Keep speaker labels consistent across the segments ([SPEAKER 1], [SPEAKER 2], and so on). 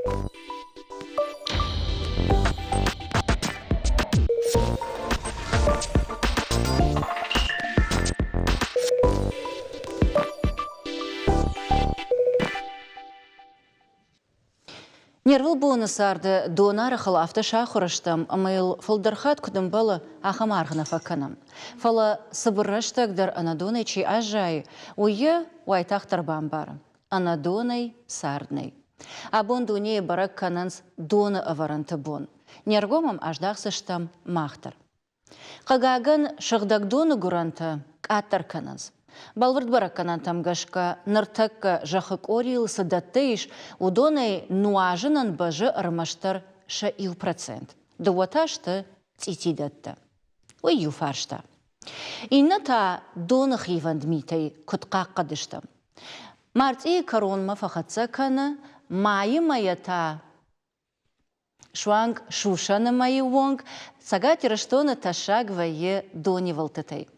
[SPEAKER 1] Не рвылбоны царды донарӕхыл афтӕ сахуыр стӕм, ӕмӕ йыл фылдӕр хатт куыд ӕмбӕлы, ахӕм аргъ нӕ фӕкӕнӕм. Фӕлӕ цыбыр рӕстӕг дӕр ӕнӕдонӕй чи аззайы, уый йӕ уайтагъддӕр бамбары. Ӕнӕдонӕй цард нӕй. Абон дунейы бӕрӕг кӕнынц доны ӕвӕрӕнты бон. Не ргом ӕм аздахдзыстӕм мах дӕр. Хъыгагӕн, сыгъдӕг доны гуырӕнтӕ къаддӕр кӕнынц. Бӕлвырд бӕрӕггӕнӕнтӕм гӕсгӕ, ныртӕккӕ зӕххы къорийыл цы дӕттӕ ис, уыдонӕй нуазынӕн бӕззы ӕрмӕстдӕр сӕ 1%. Дыууӕ та сты цъитидӕттӕ. Уый иу фарста. Иннӕ та доны хивӕнд митӕй куыд хъахъхъӕд стӕм. Мартъийы кӕронмӕ фӕхӕццӕ кӕны, майы мӕйӕ та Суанг сусӕны мӕйы онг Цӕгат Ирыстоны тӕссаг вӕййы донивылдтытӕй.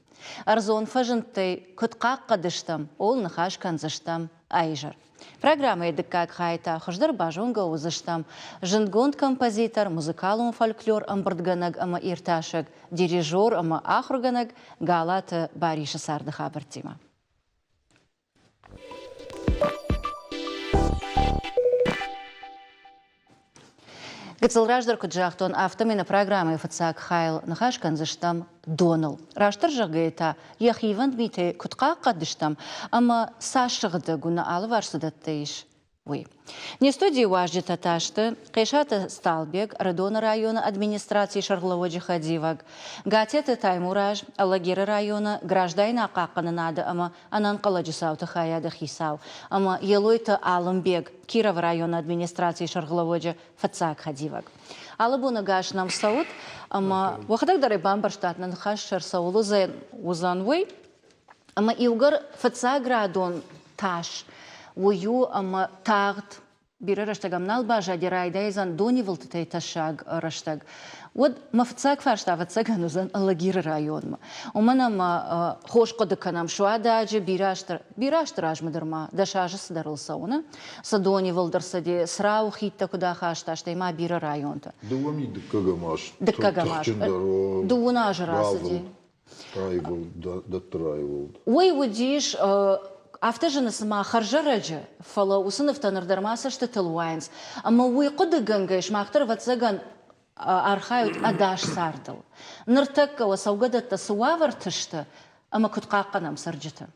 [SPEAKER 1] Ӕрдзон фӕзындтӕй куыд хъахъхъӕд стӕм, ууыл ныхас кӕндзыстӕм а-изӕр. Программӕйы дыккаг хайы та хуыздӕр базонгӕ уыдзыстӕм зындгонд композитор, музыкалон фольклор ӕмбырдгӕнӕг ӕмӕ иртасӕг, дирижер ӕмӕ ахуыргӕнӕг Галаты Барисы царды хабӕрттимӕ. Гыццыл раздӕр куыд загътон, афтӕмӕй нӕ программӕйы фыццаг хайыл ныхас кӕндзыстӕм доныл. Растдӕр зӕгъгӕйӕ та, йӕ хивӕнд митӕй куыд хъахъхъӕдыстӕм ӕмӕ цас сыгъдӕг у нӕ алыварс цы дӕттӕ ис, уый. Не студийы уазджытӕ та сты Хъесаты Сталбег, Ӕрыдоны районы администрацийы сӕргълӕууӕджы хӕдивӕг, Гатеты Таймураз, Алагиры районы граждайнаг хъахъхъӕнынады ӕмӕ ӕнӕнхъӕлӕджы цауты хайады хицау ӕмӕ Елойты Алымбег, Кировы районы администрацийы сӕргълӕууӕджы фыццаг хӕдивӕг. Алы боны гас нӕм цӕут ӕмӕ уӕхӕдӕг дӕр ӕй бамбӕрстат, нӕ ныхас сӕр цӕуыл уыдзӕн, уый. Ӕмӕ иугӕр фыццаградон тас уый у, ӕмӕ тагъд бирӕ рӕстӕг ӕм нал баззади, райдайдзӕн донивылдтытӕй тӕссаг рӕстӕг, уӕд мӕ фыццаг фарста, ӕвӕццӕгӕн, уыдзӕн Алагиры районмӕ. Уымӕн ӕмӕ хорз хъуыды кӕнӕм Суададжы бирӕ азты, бирӕ азты размӕ дӕр ма дӕс азы цыдӕр ыл цӕуы, нӕ? Цы донивылд ӕрцыди, Црауы хидтӕ куыд ахаста, стӕй ма бирӕ районтӕ.
[SPEAKER 2] Дыууӕ ми дыккӕгӕм аз.
[SPEAKER 1] Дыккӕгӕм аз. Дыууын азы рацыди.
[SPEAKER 2] Раивылд, дӕтты раивылд.
[SPEAKER 1] Уый уыдис, афтӕ зыны, цыма хӕрзӕрӕджы, фӕлӕ уыцы нывтӕ ныр дӕр ма цӕстытыл уайынц. Ӕмӕ уый хъуыдыгӕнгӕ сымах дӕр, ӕвӕццӕгӕн, архайут ӕдас цардыл. Ныртӕккӕ уӕ цӕугӕдӕттӕ цы уавӕрты сты ӕмӕ куыд хъахъхъӕнӕм цӕрджыты?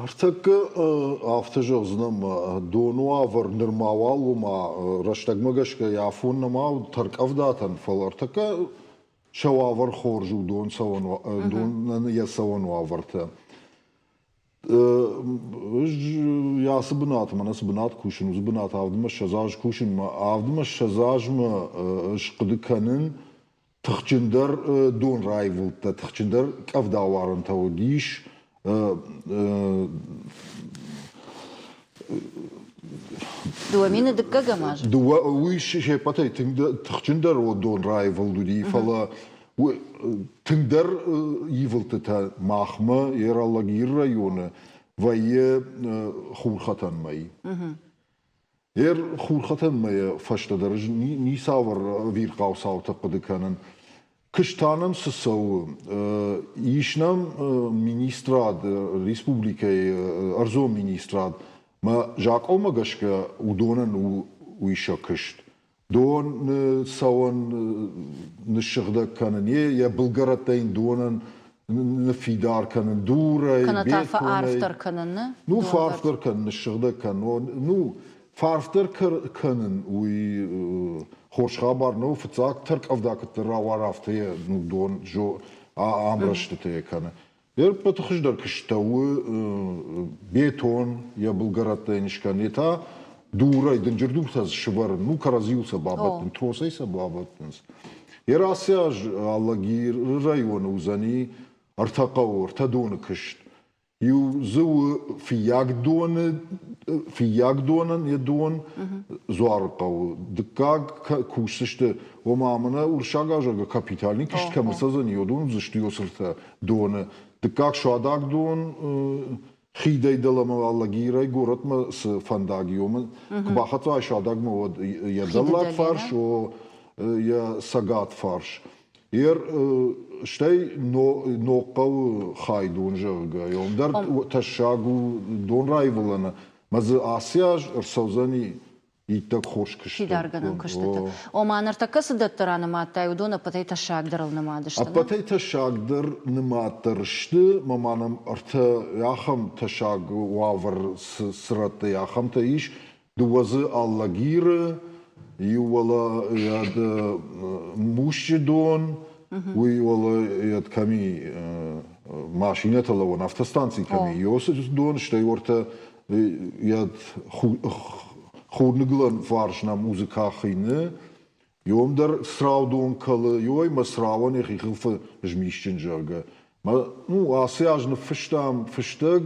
[SPEAKER 2] Ӕртӕккӕ афтӕ зӕгъдзынӕн, доны уавӕр нырма уал уымӕ рӕстӕгмӕ гӕсгӕ йӕ афон нӕма уыд тӕрккъӕвдатӕн, фӕлӕ ӕртӕккӕ сӕ уавӕр хорз у, дон цӕуӕн, донӕн йӕ цӕуӕн уавӕртӕ. Ӕз ацы бынаты, мӕнӕ цы бынат кусын, уыцы бынат авдмӕ ссӕдз аз кусын, мӕ авдмӕ ссӕдз азмӕ ӕз хъуыды кӕнын, тыхджындӕр дон раивылдта, тыхджындӕр къӕвдауарӕнтӕ уыдис.
[SPEAKER 1] Дыууӕ мины дыккӕгӕм аз?
[SPEAKER 2] Дыууӕ, уый се ппӕтӕй тыхджындӕр дон раивылд уыди, фӕлӕ тынгдӕр ивылдтытӕ махмӕ, Ералагиры районы вӕййы хурхӕтӕн мӕй. Ер хурхӕтӕнмӕ йӕ фӕстӕдӕр ӕз ницавӕр ӕвирхъау цаутӕ хъуыды кӕнын. Куыст та нӕм цы цӕуы? Ис нӕм министрад, республикӕйы ӕрдзон министрад. Мӕ закъонмӕ гӕсгӕ уыдонӕн у уый сӕ куыст. Дон цӕуӕн ныссыгъдӕг кӕнын, йӕ былгӕрӕттӕ йын донӕн ныффидар кӕнын дурӕй,
[SPEAKER 1] Кӕнӕ та фӕарфдӕр кӕнын, нӕ?
[SPEAKER 2] Ну, фӕарфдӕр кӕнын, ныссыгъдӕг кӕнын. Ну, фӕарфдӕр кӕнын, уый хорз хабар нӕу. Фыццаг тӕрккъӕвда куыддӕр рауара, афтӕ йӕ ну, дон ӕмрӕстытӕ йӕ кӕны. Йе ппӕты хуыздӕр куыстӕуы бетон, йӕ былгӕрӕттӕ йын скӕн, йе та дурӕй, дынджыр дуртӕ дзы сывӕрын, ну, кӕрӕдзиуыл сӕ бабӕттын, тросӕй сӕ бабӕттынц. Йе ацы аз Алагиры районы уыдзӕни ӕртӕ хъӕуы, ӕртӕ доны куыст. Иу дзы у Фыййагдоны, Фыййагдонӕн йӕ дон Дзуарыхъӕуы. Дыккаг кусдзысты, ома мӕнӕ уырыссаг ӕвзагы капитальный куыст кӕм ӕрцӕудзӕни, уыдон уыдзысты Йосыртӕ доны. Дыккаг Суадагдон. Хидӕй дӕлӕмӕ Алагирӕй горӕтмӕ цы фӕндаг и, уымӕн куы бахӕццӕ уай Садагмӕ, уӕд йӕ дӕллаг фарс, о, йӕ цӕгат фарс. Ер стӕй Ногхъӕуы хайдон, зӕгъгӕ, уым дӕр тӕссаг у дон раивылӕны. Мӕ дзы ацы аз ӕрцӕудзӕни иттӕг хорз куыстытӕ.
[SPEAKER 1] Фидаргӕнӕн куыстытӕ. Ома ныртӕккӕ цы дӕттӕ ранымадтай, уыдон ӕппӕтӕй тӕссагдӕрыл нымад сты?
[SPEAKER 2] Ӕппӕтӕй тӕссагдӕр нымаддӕр сты, мӕ ма нӕм ӕртӕ ахӕм тӕссаг уавӕр цы рӕттӕй ахӕмтӕ ис. Дыууӕ дзы Алагиры, иу уӕлӕ Мусджы дон, уый уӕлӕ кӕми машинӕтӕ лӕууӕн автостанци кӕми, уыцы дон, стӕй уӕртӕ йӕ хурныгуылӕн фарс нӕ музыка хины, иуӕм дӕр сраудон кӕлы, иуӕй мӕ срауӕн йӕхи хылфы змисджын, зӕгъгӕ. Ну, ацы аз ныффыстам фыстӕг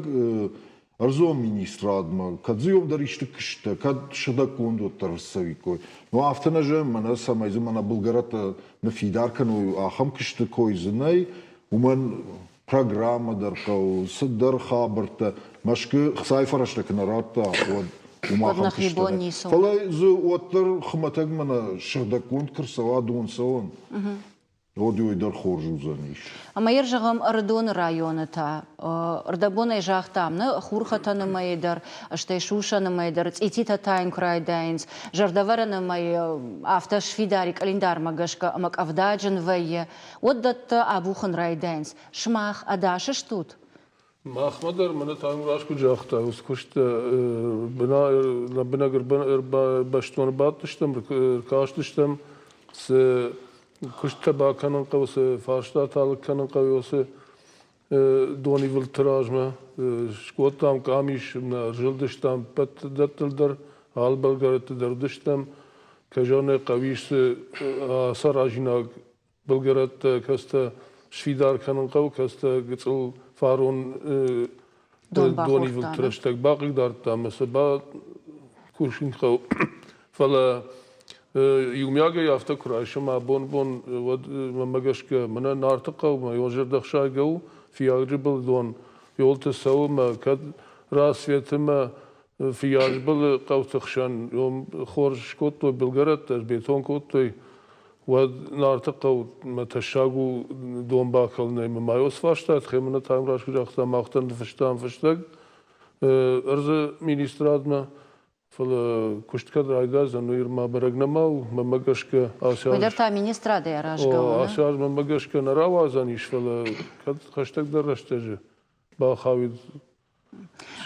[SPEAKER 2] ӕрдзон министрадмӕ, кӕд дзы иуӕм дӕр исты куыстытӕ, кӕд сыгъдӕггонд уӕддӕр ӕрцӕуиккой. Ну, афтӕ нӕ зӕгъӕм, мӕнӕ цӕмӕй дзы мӕнӕ былгӕрӕттӕ ныффидар кӕной, ахӕм куысты кой дзы нӕй, уымӕн программӕ дӕр хъӕуы, цыдӕр хабӕрттӕ. Мӕскуы хцайы фӕрӕзтӕ куы нӕ радта, уӕд уым ахӕм куыстытӕ нӕ. Фӕлӕ дзы уӕддӕр хуымӕтӕг мӕнӕ сыгъдӕггонд куы рцӕуа дон цӕуӕн, уӕд уый дӕр хорз уыдзӕнис.
[SPEAKER 1] Ӕмӕ йӕ зӕгъӕм, Ӕрыдоны районы та ӕрдӕбонӕй загътам, нӕ хурхӕтӕны мӕйы дӕр, стӕй сусӕны мӕй дӕр цъититӕ тайын куы райдайынц, зӕрдӕвӕрӕны мӕй афтӕ сфидар и къӕлиндармӕ гӕсгӕ ӕмӕ къӕвдаджын вӕййы, уӕд дӕттӕ абухын райдайынц. Сымах ӕдас стут?
[SPEAKER 3] Махмӕ дӕр мӕнӕ Таймураз куыд загъта, уыцы куысты лӕмбынӕг бӕстон ӕрбадтыстӕм, ӕркастыстӕм, цы куысттӕ бакӕнын хъӕуы, цы фарстатӕ алыг кӕнын хъӕуы, уыцы донивылдты размӕ. Скодтам къамис, ӕрзылдыстӕм ӕппӕт дӕттыл дӕр, алы бӕлгӕрӕтты дӕр уыдыстӕм. Кӕй зӕгъын ӕй хъӕуы, ис дзы саразинаг былгӕрӕттӕ, кӕцытӕ сфидар кӕнын хъӕуы, кӕцытӕ гыцъыл фарон донивылдты рӕстӕг бахъыгдардта ӕмӕ сӕ бакусын хъӕуы. Фӕлӕ иумиагӕй афтӕ куы райсӕм абон бон, уӕд мӕнмӕ гӕсгӕ мӕнӕ Нарты хъӕумӕ йӕ зӕрдӕхсайгӕ у, Фыййаджы был дон Ёлты цӕуы мӕ кӕд Рассветы мӕ Фыййаджыбылы хъӕуты хсӕн хорз скодтой былгӕрӕттӕ, сбетон кодтой, уӕд Нарты хъӕумӕ тӕссаг у дон бакӕлынӕй. Мӕ ма цы фарста, Тхемына Таймураз куы загъта, мах дӕр ныффыстам фыстӕг ӕрдзы министрадмӕ, фӕлӕ куыст кӕд райдайдзӕн, уый нырма бӕрӕг нӕма у. Мӕнмӕ гӕсгӕ ацы аз...
[SPEAKER 1] Уый дӕр та министрадӕй аразгӕ у,
[SPEAKER 3] Ацы аз мӕнмӕ гӕсгӕ нӕ рауадзӕн ис, фӕлӕ кӕд хӕстӕгдӕр рӕстӕджы бахауид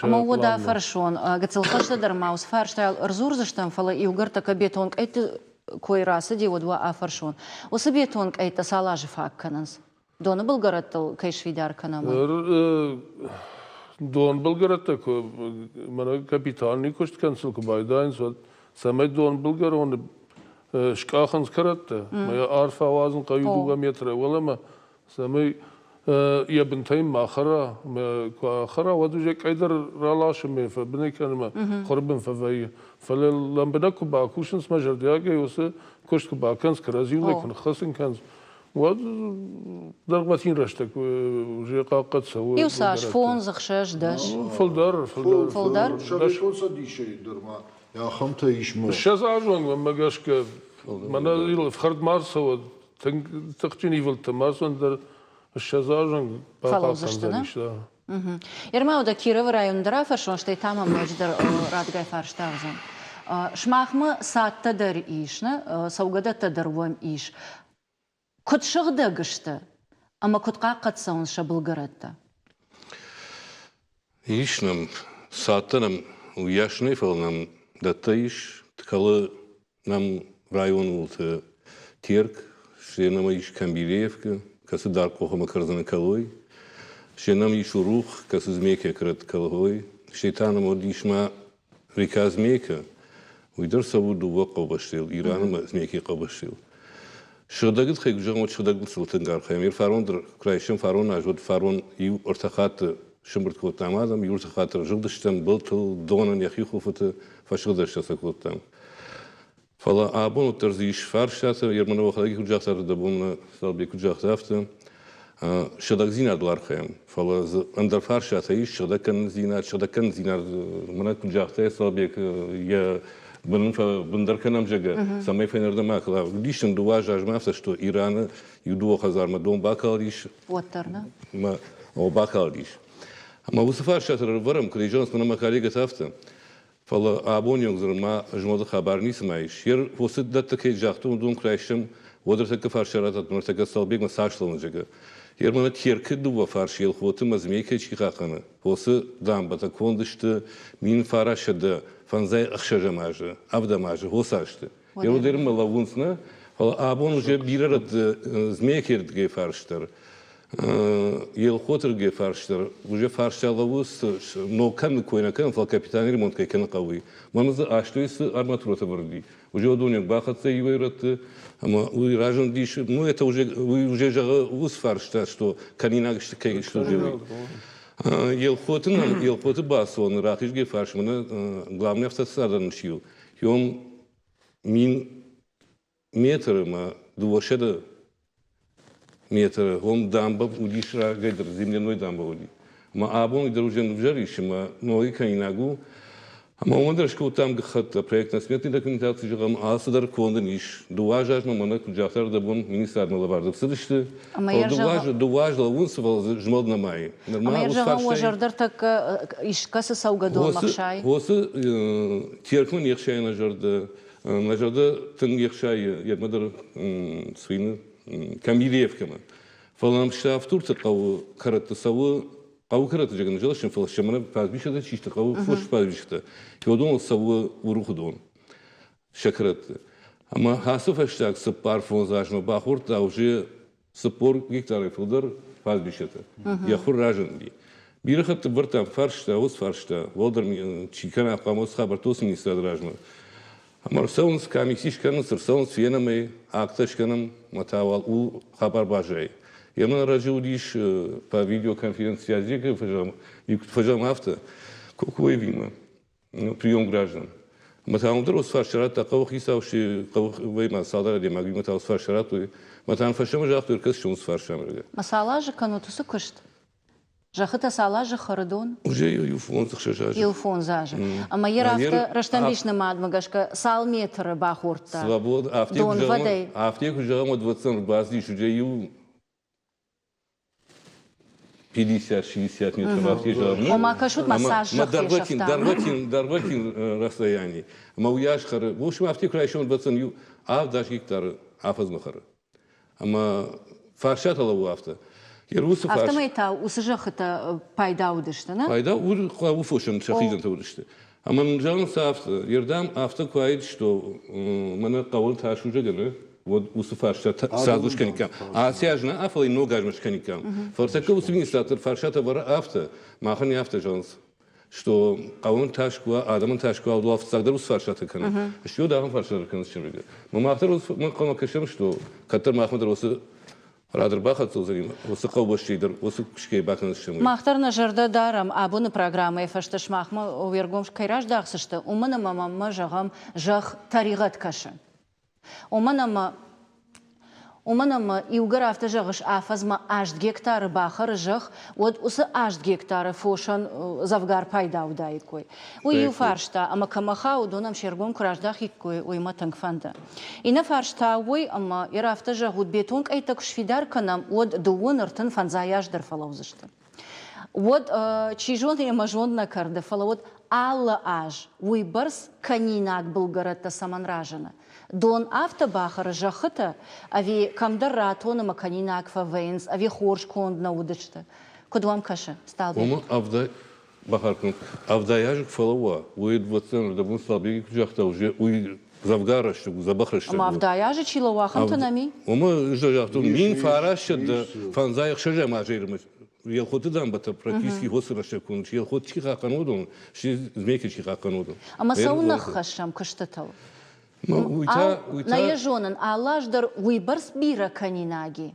[SPEAKER 1] Ӕмӕ уӕд афӕрсон, гыццыл фӕстӕдӕр ма уыцы фарстайыл ӕрдзурдзыстӕм, фӕлӕ иугӕр тӕккӕ бетон къӕйтты кой рацыди, уӕд уӕ афӕрсон. Уыцы бетон къӕйттӕ цал азы фаг кӕнынц? Доны былгӕрӕттыл кӕй сфидар кӕнӕм?
[SPEAKER 3] Донбылгӕрӕттӕ куы мӕнӕ капитальный куыст кӕнынц куы байдайынц, уӕд цӕмӕй донбылгӕроны скъахынц кӕрӕттӕ, мӕ арф ауадзын хъӕуы дыууӕ метры уӕлӕмӕ, цӕмӕй йӕ бынтӕй ма хӕра, куы ахӕра, уӕд уже къӕйдӕр раласы мӕ фӕбынӕй кӕны мӕ хуыры бын фӕвӕййы. Фӕлӕ лӕмбынӕг куы бакусынц мӕ зӕрдиагӕй уыцы куыст куы бакӕнынц, кӕрӕдзиуыл куы ныххӕцын кӕнынц, уӕд дӕргъвӕтин рӕстӕг уже хъахъхъӕд цӕуы.
[SPEAKER 1] Иу цас, фондз, ӕхсӕз, дӕс?
[SPEAKER 3] Фылдӕр, фылдӕр.
[SPEAKER 1] Фылдӕр?
[SPEAKER 2] Советон Цӕдисӕй дӕр ма ахӕмтӕ ис.
[SPEAKER 3] 20 азы онг мӕнмӕ гӕсгӕ мӕнӕ ӕфхӕрд ма рцӕуӕд, тынг тыхджын ивылдтӕ ма дӕр 20 азы
[SPEAKER 1] фӕлӕудзысты, нӕ? Ерма уӕдӕ Кировы районы дӕр афӕрсон, стӕй та мӕм ноджыдӕр радгай фарста уыдзӕн. Сымахмӕ цадтӕ дӕр ис, нӕ? Цӕугӕдӕттӕ дӕр уӕм ис. Куыд сыгъдӕг сты ӕмӕ куыд хъахъхъӕд цӕуынц сӕ былгӕрӕттӕ?
[SPEAKER 4] Ис нӕм, цадтӕ нӕм уыйас нӕй, фӕлӕ нӕм дӕттӕ ис, кӕлы нӕм районы уылты Терк, се нӕм ис Камбилеевкӕ, кӕцы Даргъ ӕмӕ Кӕрдзыны кӕлой, се нӕм ис Урух, кӕцы Змейкӕ кӕрӕтты кӕлой, стӕй та нӕм уӕд ис ма река Змейкӕ, уый дӕр цӕуы дыууӕ хъӕубӕстыл, Иран ӕмӕ Змейкӕйы хъӕубӕстыл. Сыгъдӕг тыххӕй куы зӕгъӕм, уӕд сыгъдӕг сыл тынг архайӕм. Ир фарон дӕр куы райсӕм фарон аз, уӕд фарон иу ӕртӕ хатты сымбырд кодтам адӕм, иу ӕртӕ хатты зылдыстӕм былтыл, донӕн йӕхи хуылфыты, фӕсыгъдӕгтӕ сӕ кодтам. Фӕлӕ абон уӕддӕр дзы ис фарстатӕ, Ерманова йӕхӕдӕг куыд загъта, дӕ бон Салбек куыд загъта, афтӕ. Сыгъдӕгдзинадыл архайӕм, фӕлӕ дзы ӕндӕр фарстатӕ ис, сыгъдӕгкӕнындзинад, сыгъдӕгкӕнындзинад, мӕнӕ куыд загътай, Салбек, йӕ бын бындӕр кӕнӕм, зӕгъгӕ, цӕмӕй фӕйнӕрдӕм акӕла. Уыдис нын дыууӕ азы размӕ афтӕ, что Ираны иу дыууӕ хӕдзармӕ дон бакалдис.
[SPEAKER 1] Уӕддӕр нӕ?
[SPEAKER 4] Мӕ бакалдис. Ӕмӕ уыцы фарстатӕ ӕрӕвӕрӕм, куыд зӕгъынц, мӕнӕ мӕ коллегӕтӕ афтӕ. Фӕлӕ абоны онг нырма змӕлды хабар ницыма ис. Йе уыцы дӕттӕ кӕй загътон, уыдон куы райсӕм, уӕд ӕртӕккӕ фарста ратат, ныртӕккӕ Салбегмӕ цас лӕуынзӕгӕ. Ерманы Теркы дыууӕ фарсы Елхоты мӕ Змейкӕ чи хъахъхъӕны, уыцы дамбӕтӕ конд сты 1956 азы, ӕвдӕм азы, уыцы азты. Ерудермӕ лӕууынц нӕ, фӕлӕ абон уже бирӕ рӕтты Змейкӕйы рдыгӕй фарс дӕр Елхоты рдыгӕй фарс дӕр уже фарстӕ лӕууы, ног кӕны кой нӕ кӕнын, фӕлӕ капиталон ремонт кӕй кӕны хъӕуы. Мӕн дзы астӕу цы арматурӕтӕ вӕрди, уже уыдонӕн бахӕццӕ иуӕй рӕтты, ӕмӕ уый разындис, ну это уже уый уже зӕгъы уыцы фарста, что кӕнинаг сты кӕй сты уже уый. Елхоты нӕм, Елхоты бацӕуӕны рахизгӕ фарс мӕнӕ главный автоцадӕн сиу, йом 1000 метры ма 200 метры, уым дамбӕ уыдис рагӕй дӕр, земляной дамбӕ уыди. Ӕмӕ абон дӕр уызӕн ӕвзӕр ис ӕмӕ ногӕй кӕнинаг у. Ӕмӕ уымӕн дӕр скодтам гӕххӕттӕ, проектно-сметный документаци зӕгъӕм, алцыдӕр конд ын ис. Дыууӕ азы размӕ мӕнӕ куыд загъта ӕрдӕбон министрадмӕ лӕвӕрд ӕрцыдысты. Дыууӕ азы лӕууынц, фӕлӕ дзы змӕлд нӕма и.
[SPEAKER 1] Ӕмӕ йӕ зӕгъӕм, уӕ зӕрдӕ ӕртӕккӕ искӕцы цӕугӕдонмӕ хсайы?
[SPEAKER 4] Уыцы Теркмӕ не хсайы нӕ зӕрдӕ. Мӕ зӕрдӕ тынг не хсайы йедмӕ дӕр цины Камилевкӕмӕ. Фӕлӕ нӕм Ставдурты хъӕуы кӕрӕтты цӕуы хъӕуы кӕрӕтты зӕгъын зӕгъын, фӕлӕ сӕ мӕнӕ пастбищӕтӕ чи сты, хъӕуы фос пастбищӕтӕ, уыдоныл цӕуы Урухы дон сӕ кӕрӕтты. Ӕмӕ ацы фӕстаг цыппар-фондз азмӕ бахордта уже 40 гектарӕй фылдӕр пастбищӕтӕ. Йӕ хур разынди. Бирӕ хатты быртам фарста, уыцы фарста, уӕлдӕр чи кӕна хъуамӕ уыцы хабӕрттӕ уыцы министрады размӕ. Ӕмӕ ӕрцӕуынц, комисси скӕнынц, ӕрцӕуынц, фенӕм ӕй, акттӕ скӕнӕм, мӕ та уал у хабар баззайы. Йемӕ раджы уыдис по видеоконференц-связи фӕзӕгъӕм афтӕ, Кокоевимӕ. Прием граждан. Мӕ та уым дӕр уыцы фарста радта хъӕуы хицау хъӕуы ма цалдӕр адӕймагимӕ та уыцы фарста радтой. Мӕ та фӕстӕмӕ загътой, ӕркӕсджын уыцы фарстамӕ.
[SPEAKER 1] Мӕ цал азы кӕнут уыцы куыст? Зӕххытӕ цал азы хӕры дон?
[SPEAKER 4] Уже иу фондз-ӕхсӕз азы.
[SPEAKER 1] Иу фондз азы. Ӕмӕ йӕ афтӕ рӕстӕмбис нымадмӕ гӕсгӕ цал метры бахордта?
[SPEAKER 4] Свобод,
[SPEAKER 1] Донвӕдӕй.
[SPEAKER 4] Афтӕ куы зӕгъӕм, уӕд вӕццӕн ӕрбацыдис уже иу 50-60 метров афтӕ
[SPEAKER 1] Ома кӕсут ма цас зӕхх фесӕфта.
[SPEAKER 4] Дӕргъвӕтин, дӕргъвӕтин расстояние. Ӕмӕ уыйас хӕры. В общем, афтӕ куы райсом бӕцӕн иу авд гектары афӕдзмӕ хӕры. Ӕмӕ фарстатӕ лӕууы афтӕ.
[SPEAKER 1] Уыцы Афтӕмӕй та уыцы зӕххытӕ пайда уыдысты, нӕ?
[SPEAKER 4] Пайда хъӕуы фосӕн сӕхизӕнтӕ уыдысты. Ӕмӕ мын зӕгъынц афтӕ, ердӕм афтӕ куы аид, что мӕнӕ хъӕуыл тас у зӕгъгӕ, уӕд уыцы фарста сразу скӕниккам. Ацы аз нӕ, фӕлӕ ног азмӕ скӕниккам. Фӕлӕ тӕккӕ уыцы министрад фарстатӕ вӕры афтӕ, махӕн афтӕ зӕгъынц, что хъӕуӕн тас куы уа, адӕмӕн тас куы уа, уӕд фыццагдӕр уыцы фарстатӕ кӕны. Стӕй уӕд ахӕм фарстатӕ кӕнынц чемригӕ. Мах дӕр мӕ хъуамӕ кӕсӕм, что кӕддӕр махмӕ дӕр уыцы рад ӕрбахӕццӕ уыдзӕни, уыцы хъӕубӕстӕй дӕр уыцы куыстӕй бакӕндзыстӕм.
[SPEAKER 1] Мах дӕр нӕ зӕрдӕ дарӕм, абоны программӕйы фӕстӕ сымахмӕ уе ргом кӕй раздахдзысты, уымӕн ӕмӕ мӕнмӕ, зӕгъӕм, зӕхх тӕригъӕд кӕсы. Уымӕн ӕмӕ Уымӕн ӕмӕ иугӕр афтӕ зӕгъыс, афӕдзмӕ аст гектары бахӕры зӕхх, уӕд уыцы аст гектары фосӕн дзӕвгар пайда уыдаиккой. Уый иу фарста, ӕмӕ кӕмӕ хауы, уыдон ӕм се ргом куы раздахиккой, уый мӕ тынг фӕнды. Иннӕ фарст та уый, ӕмӕ йӕ афтӕ зӕгъут, бетон къӕйттӕ куы сфидар кӕнӕм, уӕд дыууын, ӕртын, фӕндзай аз дӕр фӕлӕудзысты. Уӕд, чи зоны, ӕмӕ зонд нӕ кӕрды, фӕлӕ уӕд алы аз уыйбӕрц кӕнинаг былгӕрӕттӕ цӕмӕн разыны? Дон афтӕ бахӕры зӕххытӕ, ӕви кӕмдӕр ратон ӕмӕ кӕнинаг фӕвӕййынц, ӕви хорз конд нӕ уыдысты? Куыд уӕм кӕсы, Сталбег?
[SPEAKER 4] Уымӕ ӕвдай бахар кӕнут. 70 азы куы фӕлӕууа, уый ӕвӕццӕгӕн ӕрдӕбон Сталбеги куы загъта, уже уый дзӕвгар рӕстӕг у, дзӕбӕх рӕстӕг у.
[SPEAKER 1] Ӕмӕ 70 азы чи лӕууа, ахӕмтӕ нӕм и?
[SPEAKER 4] Уымӕ ӕз загътон, 1956 азы Елхоты дамбӕтӕ практически хосы рӕстӕг куы Елхот чи хъахъхъӕны, уыдон, Змейкӕ чи хъахъхъӕны, уыдон.
[SPEAKER 1] Ӕмӕ цӕуылнӕ хӕссӕм куыстытыл? Нӕ йӕ зонын, алы аз дӕр уыйбӕрц бирӕ кӕнинаг и?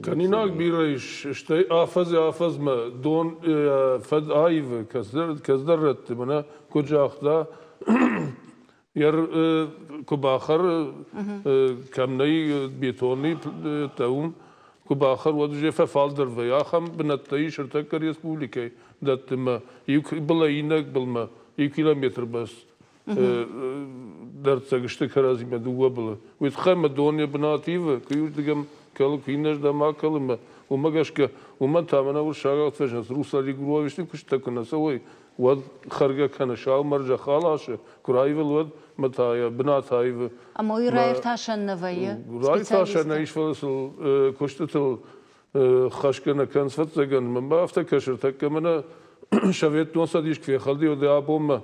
[SPEAKER 3] Кӕнинаг бирӕ ис, стӕй афӕдзӕй-афӕдзмӕ дон фӕд аивы кӕцыдӕр рӕтты. Мӕнӕ куыд загъта, куы бахӕры, кӕм нӕй бетонный уым. Куы бахӕр, уӕд уже фӕфалдӕр вӕййы. Ахӕм бынӕттӕ ис ӕртӕккӕ республикӕйы дӕттымӕ, иу былӕй иннӕ былмӕ, иу километр бӕрц дӕрддзӕг сты кӕрӕдзимӕ дыууӕ былы. Уый тыххӕй мӕ дон йӕ бынат ивы, куы иуырдыгӕм кӕлы, куы иннӕрдӕм акӕлы мӕ уымӕ гӕсгӕ уымӕн та мӕнӕ уырыссагау фӕзынынц, руслорегулировочный куыстытӕ куы нӕ цӕуой, уӕд хӕргӕ кӕны саумӕр зӕхх аласы, куы раивыл, уӕд мӕ та йӕ бынат аивы.
[SPEAKER 1] Ӕмӕ уый раиртасӕн нӕ вӕййы?
[SPEAKER 3] Раиртасӕн нӕ ис, фӕлӕ сыл куыстытыл хӕсгӕ нӕ кӕнынц, фӕццӕгӕн. Мӕнмӕ афтӕ кӕсы, ӕртӕккӕ мӕнӕ Советон Цӕдис куы фехӕлди, уӕд абонмӕ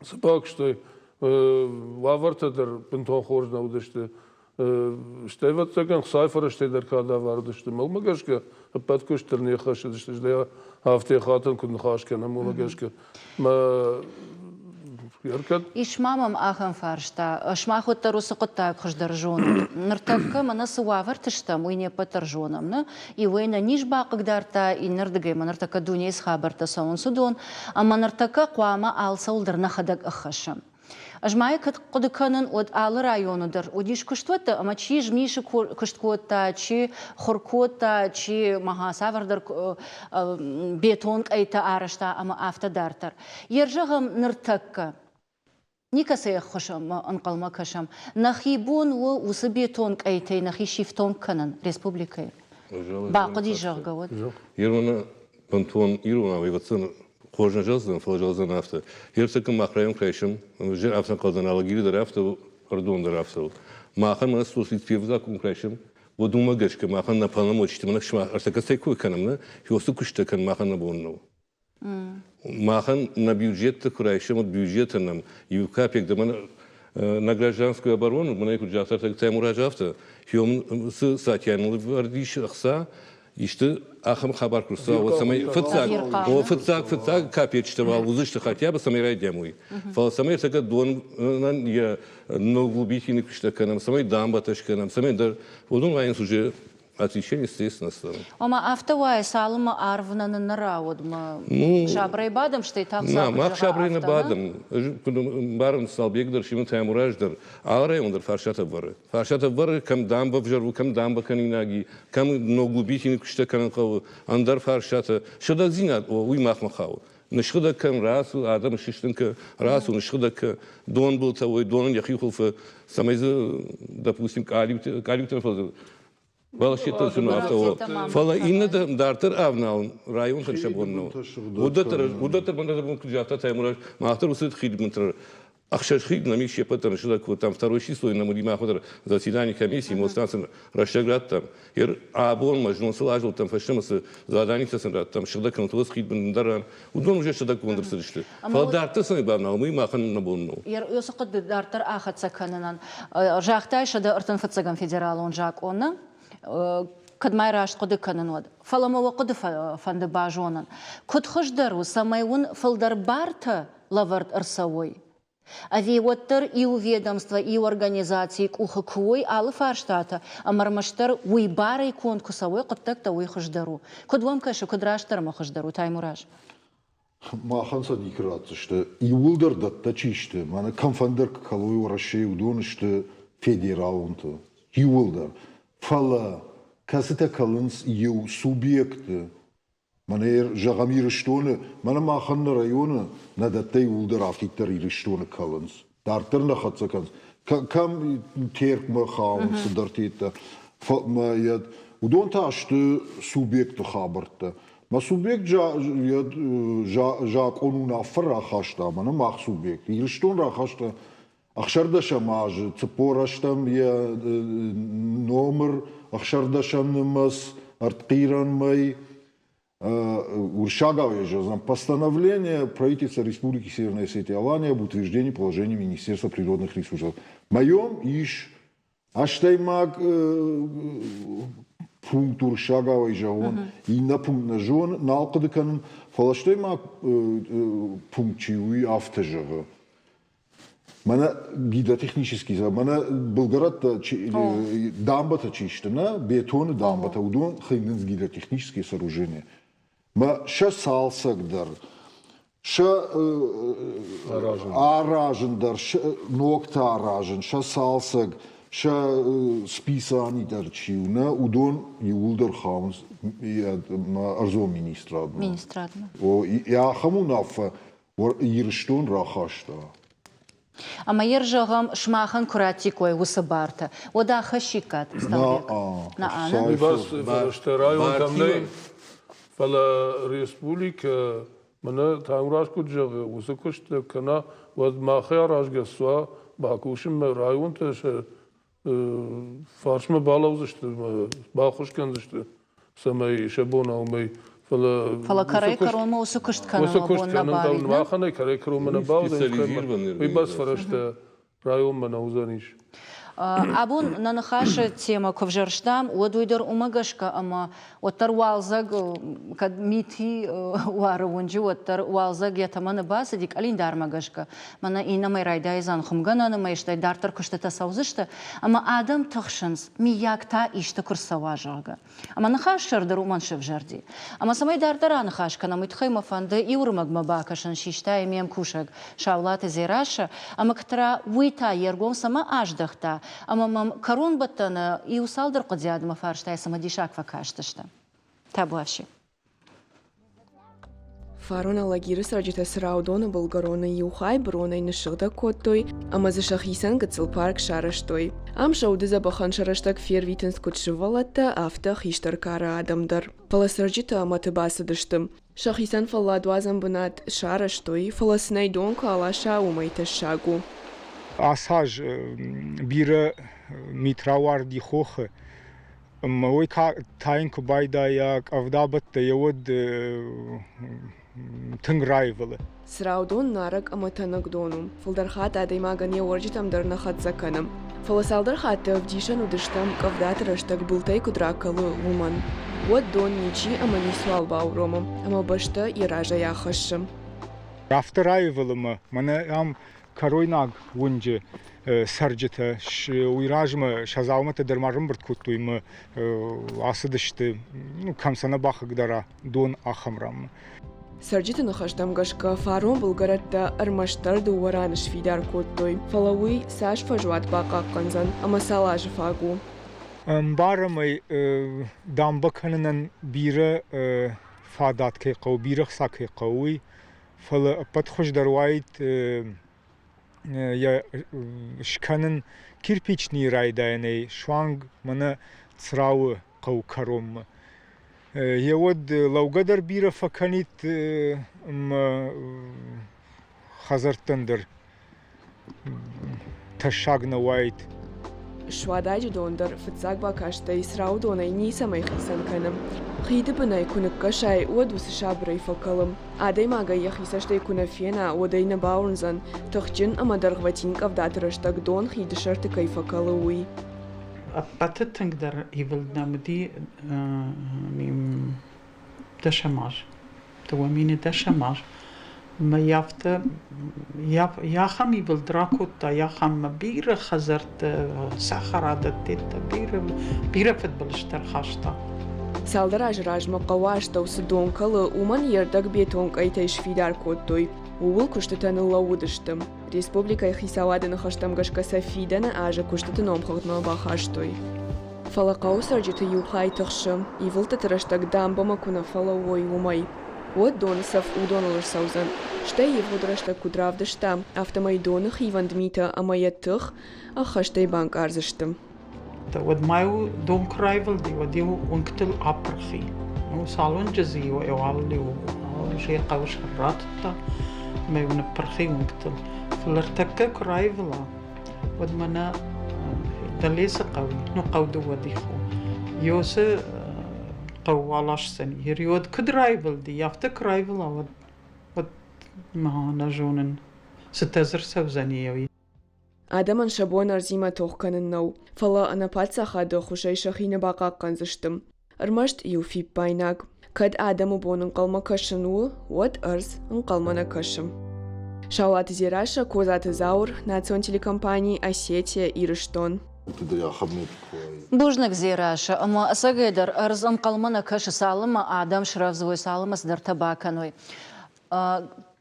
[SPEAKER 3] цы бакуыстой, уавӕртӕ дӕр бынтон хорз нӕ уыдысты. Стӕй, ӕвӕццӕгӕн, Хуыцауы фӕрӕзтӕй дӕр кадавар уыдысты. Мӕнмӕ гӕсгӕ, ӕппӕт куыст дӕр не ххӕссыдысты, стӕй афтӕ хатӕн куыд ныхас кӕнӕм, уымӕ гӕсгӕ. Мӕ
[SPEAKER 1] Ис ма мӕм ахӕм фарста. Сымах уӕддӕр уыцы хъуыддаг хуыздӕр зонут. Ныртӕккӕ мӕнӕ цы уавӕрты стӕм, уый не ппӕт дӕр зонӕм, нӕ? Иуӕй нӕ низ бахъыгдардта, иннӕрдыгӕй ма ныртӕккӕ дунейы цы хабӕрттӕ цӕуынц, уыдон. Ӕмӕ ныртӕккӕ хъуамӕ алцӕуыл дӕр нӕхӕдӕг ӕххӕссӕм. Ӕз ма йӕ кӕд хъуыды кӕнын, уӕд алы районы дӕр уыдис куыстуӕттӕ ӕмӕ чи змисы куыст кодта, чи хуыр кодта, чи мӕ цавӕрдӕр бетон къӕйтӕ арӕзта ӕмӕ афтӕ дарддӕр. Йе рзӕгъӕм ныртӕккӕ никӕцӕй ӕххуыс ӕнхъӕлмӕ кӕсӕм. Нӕхи бон у уыцы бетон къӕйтӕй нӕхи сифтонг кӕнын республикӕйы. Бахъуыди, зӕгъгӕ, уӕд.
[SPEAKER 4] Ирон бынтон иронау ӕвӕццӕн хорз нӕ зӕгъдзӕн, фӕлӕ зӕгъдзӕн афтӕ. Ӕртӕккӕ мах район кӕсӕм, афтӕ ӕнхъӕлдӕн Алагиры дӕр афтӕ у, Ӕрыдон дӕр афтӕ у. Махӕн мӕнӕ соцлитфевзаг куы райсӕм, уӕд уымӕ гӕсгӕ махӕн нӕ полномочитӕ мӕнӕ ӕртӕккӕ цӕй кой кӕнӕм, нӕ, уыцы куыстытӕ кӕнын махӕн нӕ бон нӕу. Махӕн нӕ бюджеттӕ куы райсӕм, уӕд бюджетӕн нӕм иу капек дӕр на гражданскую оборону, мӕнӕ куыд загъта Таймураз афтӕ, цы статья нывӕрд ис ӕхца, исты ахӕм хабар куы рцӕуа, уӕд цӕмӕй фыццаг, о, фыццаг, фыццаг капеччытӕ уал уыдзысты хотя бы цӕмӕй райдиам уый. Фӕлӕ цӕмӕй ӕртӕккӕ донӕн йӕ ног глубитины куыстӕ кӕнӕм, цӕмӕй дамбӕтӕ скӕнӕм, цӕмӕй дӕр уыдон вӕййынц уже отличение, естественно, станут.
[SPEAKER 1] Ома афтӕ уайы, цалынмӕ арв нӕ ныннӕра, уӕдмӕ сабырӕй бадӕм, стӕй та
[SPEAKER 4] Хуыцау Мах сабырӕй нӕ бадӕм. Ӕз куыд ӕмбарын, Салбег дӕр, Симон Таймураз дӕр, алы район дӕр фарстатӕ ӕвӕры. Фарстатӕ ӕвӕры, кӕм дамбӕ ӕвзӕр у, кӕм дамбӕ кӕнинаг и, кӕм ног глубитины куыстытӕ кӕнын хъӕуы, ӕндӕр фарстатӕ. Сыгъдӕгдзинад, о, уый махмӕ хауы. Ныссыгъдӕг кӕн, рацу, адӕмы сыстын кӕ, рацу, ныссыгъдӕг кӕ, донбылтӕ уой, донӕн йӕхи хуылфы, цӕмӕй дзы, допустим, къалиутӕ, къалиутӕ фӕлӕ Бӕлӕстӕ сын афтӕ у. Фӕлӕ иннӕтӕ дарддӕр ӕвналын районтӕн сӕ бон нӕу. Уыдӕттӕ, уыдӕттӕ бон куыд загъта Таймураз, мах дӕр уыцы хидбынты ӕхсӕз хид нӕм ис, се ппӕт дӕр ныссыгъдӕг кодтам. Второй число нӕм уыди мах дӕр заседание комиссии, мостан сын рӕстӕг радтам. Абон ма знон сыл азылдтам, фӕстӕмӕ цы заданитӕ сын радтам, сыгъдӕг кӕнут уыцы хидбын дӕр уыдон уже сыгъдӕггонд ӕрцыдысты. Фӕлӕ дарддӕр сын бавналын, уый махӕн нӕ бон нӕу.
[SPEAKER 1] Уыцы хъуыды дарддӕр ахӕццӕ кӕнынӕн загътай 135 федералон закъоны, кӕд ма раст хъуыды кӕнын, уӕд. Фӕлӕ мӕ уӕ хъуыды фӕнды базонын, куыд хуыздӕр у, цӕмӕй уын фылдӕр бартӕ лӕвӕрд ӕрцӕуой? Ӕви уӕддӕр иу ведомство, иу организацийы къухы куы уой алы фарстатӕ, ӕмӕ ӕрмӕстдӕр уый барӕй конд куы цӕуой хъуыддӕгтӕ, уый хуыздӕр у? Куыд уӕм кӕсы, куыд растдӕр ӕмӕ хуыздӕр у, Таймураз?
[SPEAKER 2] Махӕн сӕ никуы ратдзысты. Иууылдӕр дӕттӕ чи сты, мӕнӕ кӕмфӕндӕр куы кӕлой Уӕрӕсейы, уыдон сты федералонты. Иууылдӕр. Фӕлӕ кӕцытӕ кӕлынц иу субъекты, Мӕнӕ зӕгъӕм Ирыстоны, мӕнӕ махӕн нӕ районы нӕ дӕттӕ иууылдӕр афтиддӕр Ирыстоны кӕлынц. Дарддӕр нӕ хӕццӕ кӕнынц. Кӕм Теркмӕ хауынц цыдӕртӕ. Уыдон та сты субъекты хабӕрттӕ. Мӕ субъект закъон уынаффӕ рахаста, мӕнӕ мах субъект. Ирыстон рахаста 16 азы 40 йӕ номыр, 16 нымӕц, ӕртхъирӕн мӕй, уырыссагау йӕ зӕгъдзӕн постановление правительства Республики Северная Осетия Алания об утверждении положения Министерства природных ресурсов. Моем ис ӕстӕймаг пункт уырыссагауӕй зӕгъон, иннӕ пункт нӕ зон, нал хъуыды кӕнын, фӕлӕ стӕймаг пункт чи у, уый афтӕ зӕгъы. Мӕнӕ гидротехнический, мӕнӕ былгӕрӕттӕ, дамбӕтӕ чи сты, нӕ, бетоны дамбӕтӕ, уыдон хынынц гидротехнические сооружения. Мӕ сӕ цалцӕг дӕр, сӕ аразын дӕр, ногтӕ аразын, сӕ цалцӕг, Сӕ списани дӕр чи у, нӕ, уыдон иууылдӕр хауынц ӕрдзон министрадмӕ.
[SPEAKER 1] Министрадмӕ.
[SPEAKER 2] О, ахӕм уынаффӕ Ирыстон рахаста.
[SPEAKER 1] Ӕмӕ йӕ зӕгъӕм, сымахӕн куы раттиккой уыцы бартӕ, уӕд ахӕссиккат Стамбек?
[SPEAKER 2] На,
[SPEAKER 3] Уый бӕсты районтӕм нӕй, фӕлӕ республикӕ мӕнӕ Таймураз куыд зӕгъы, уыцы куыст кӕна, уӕд махӕй аразгӕ цы уа, бакусынмӕ районтӕ сӕ фарсмӕ балӕудзысты, баххуыс кӕндзысты, цӕмӕй сӕ бон уымӕй. Фӕлӕ
[SPEAKER 1] Фӕлӕ кӕрӕй-кӕронмӕ уыцы куыст кӕнын бон нӕ бауид.
[SPEAKER 3] Махӕн ӕй кӕрӕй-кӕронмӕ нӕ бауыдзӕн, уый бӕрц фӕрӕзтӕ районмӕ нӕ уыдзӕнис.
[SPEAKER 1] Абон нӕ ныхасы темӕ куы взӕрстам, уӕд уый дӕр уымӕ гӕсгӕ, ӕмӕ уӕддӕр уалдзӕг, кӕд мити уары уынджы, уӕддӕр уалдзӕг йӕ тӕмӕны бацыди къӕлиндармӕ гӕсгӕ. Мӕнӕ иннӕмӕй райдайдзӕн хуымгӕнӕны мӕй, стӕй дарддӕр куыстытӕ цӕудзысты, ӕмӕ адӕм тыхсынц, миййаг та исты куы рцӕуа, зӕгъгӕ. Ӕмӕ ныхас сӕр дӕр уымӕн сӕвзӕрди. Ӕмӕ цӕмӕй дарддӕр аныхас кӕнӕм, уый тыххӕй мӕ фӕнды иу ӕрмӕгмӕ бакӕсын, систа йӕ ме мкусӕг Саулаты Дзерассӕ, ӕмӕ Ктра уый та йе ргом цӕмӕ аздӕхта, ӕмӕ мӕм кӕронбӕттӕны иу цалдӕр хъуыдиадмӕ фарстайы цымыдисаг фӕкастысты. Табуафси.
[SPEAKER 5] Фарон Алагиры цӕрджытӕ Цыраудоны былгӕроны иу хай быронӕй ныссыгъдӕг кодтой ӕмӕ дзы сӕхицӕн гыццыл парк сарӕзтой. Ам сӕ уды дзӕбӕхӕн сӕ рӕстӕг фервитынц куыд сывӕллӕттӕ, афтӕ хистӕр кары адӕм дӕр. Фӕлӕ цӕрджытӕ мӕты бацыдысты. Сӕхицӕн фӕлладуадзӕн бынат сарӕзтой, фӕлӕ сын ӕй дон куы аласа, уымӕй тӕссаг у.
[SPEAKER 6] Ацы аз бирӕ мит рауарди хохы. Ӕмӕ уый тайын куы байдайа, къӕвдабӕттӕ йӕ уӕд тынг раивылы.
[SPEAKER 5] Цыраудон нарӕг ӕмӕ тӕнӕг дон у. Фылдӕр хатт адӕймагӕн йӕ уӕрджытӕм дӕр нӕ хӕццӕ кӕны. Фӕлӕ цалдӕр хатты ӕвдисӕн уыдыстӕм, къӕвдаты рӕстӕг былтӕй куыд ракӕлы, уымӕн. Уӕд дон ничи ӕмӕ ницуал бауромы, ӕмӕ бӕстӕ йӕ разӕй ахӕссы.
[SPEAKER 6] Афтӕ раивылы мӕ, мӕнӕ ам кӕройнаг уынджы цӕрджытӕ уый размӕ сӕ дзаумӕттӕ дӕр ма рымбырд кодтой ӕмӕ ацыдысты, кӕм сӕ нӕ бахъыгдара дон, ахӕм ранмӕ.
[SPEAKER 5] Цӕрджыты ныхӕстӕм гӕсгӕ, фарон былгӕрӕттӕ ӕрмӕстдӕр дыууӕ раны сфидар кодтой, фӕлӕ уый цас фӕзуат бахъахъхъӕндзӕн ӕмӕ цал азы фаг у?
[SPEAKER 6] Ӕмбарӕм ӕй, дамбӕ кӕнынӕн бирӕ фадат кӕй хъӕуы, бирӕ хца кӕй хъӕуы, уый. Фӕлӕ ӕппӕт хуыздӕр уаид йӕ скӕнын кирпичныйы райдайӕнӕй суанг мӕнӕ Црауы хъӕуы кӕронмӕ. Йе уӕд лӕугӕ дӕр бирӕ фӕкӕнид ӕмӕ хӕдзӕрттӕн дӕр тӕссаг нӕ уаид.
[SPEAKER 5] Суададжы дон дӕр фыццаг бакастӕй Цраудонӕй ницӕмӕй хицӕн кӕны. Хиды бынӕй куы ныккӕсай, уӕд уыцы сабырӕй фӕкӕлы. Адӕймаг ӕй йӕхи цӕстӕй куы нӕ фена, уӕд ӕй нӕ бауырндзӕн, тыхджын ӕмӕ дӕргъвӕтин къӕвдаты рӕстӕг дон хиды сӕрты кӕй фӕкӕлы, уый.
[SPEAKER 7] Ӕппӕты тынгдӕр ивылд нӕм уыди дӕсӕм аз. 2010 аз. Мӕ афтӕ ахӕм ивылд ракодта, ахӕм бирӕ хӕдзӕртты, цӕхӕрадӕттӕ, бирӕ, бирӕ фыдбылызтӕ ӕрхаста.
[SPEAKER 5] Цалдӕр азы размӕ хъӕуы астӕу цы дон кӕлы, уымӕн йе рдӕг бетон къӕйтӕй сфидар кодтой. Ууыл куыстытӕ ныллӕууыдысты. Республикӕйы хицауады ныхӕстӕм гӕсгӕ сӕ фидӕны азы куыстыты номхыгъдмӕ бахастой. Фӕлӕ хъӕуы цӕрджыты иу хай тыхсы, ивылдтыты рӕстӕг дамбӕмӕ куы нӕ фӕлӕууой, уымӕй. Уӕд доны цӕф уыдоныл ӕрцӕудзӕн. Стӕй ивгъуыд рӕстӕг куыд равдыста, афтӕмӕй доны хивӕнд митӕ ӕмӕ йӕ тых ӕххӕстӕй банкъардзысты.
[SPEAKER 7] Уӕд ма-иу дон куы раивылди, уӕд-иу уынгтыл апырх и. Ну, цалынджы дзы-иу алы-иу се хъӕуы сӕр ратыдта, ӕмӕ-иу ныппырх и уынгтыл. Фӕлӕ ӕртӕккӕ куы раивыла, уӕд мӕнӕ дӕле цы хъӕу и, ну хъӕу дыууӕ дих у, Йосы хъӕу аласдзӕни. Уӕд куыд раивылди, афтӕ куы раивыла, уӕд, уӕд ма нӕ зонын, цытӕ дзы рцӕудзӕни, уый.
[SPEAKER 5] Адӕмӕн сӕ бон ӕрдзимӕ тох кӕнын нӕу, фӕлӕ ӕнӕ паддзахады ӕххуысӕй сӕхи нӕ бахъахъхъӕндзысты. Ӕрмӕст иу фиппаинаг: кӕд адӕмы бон ӕнхъӕлмӕ кӕсын у, уӕд ӕрдз ӕнхъӕлмӕ нӕ кӕсы. Саулаты Дзерассӕ, Козаты Зауыр, национ телекомпани «Осетия, Ирыстон».
[SPEAKER 1] Бузныг, Дзерассӕ, ӕмӕ ӕцӕгӕйдӕр ӕрдз ӕнхъӕлмӕ нӕ кӕсы, цалынмӕ адӕм срӕвдз уой, цалынмӕ цыдӕртӕ бакӕной.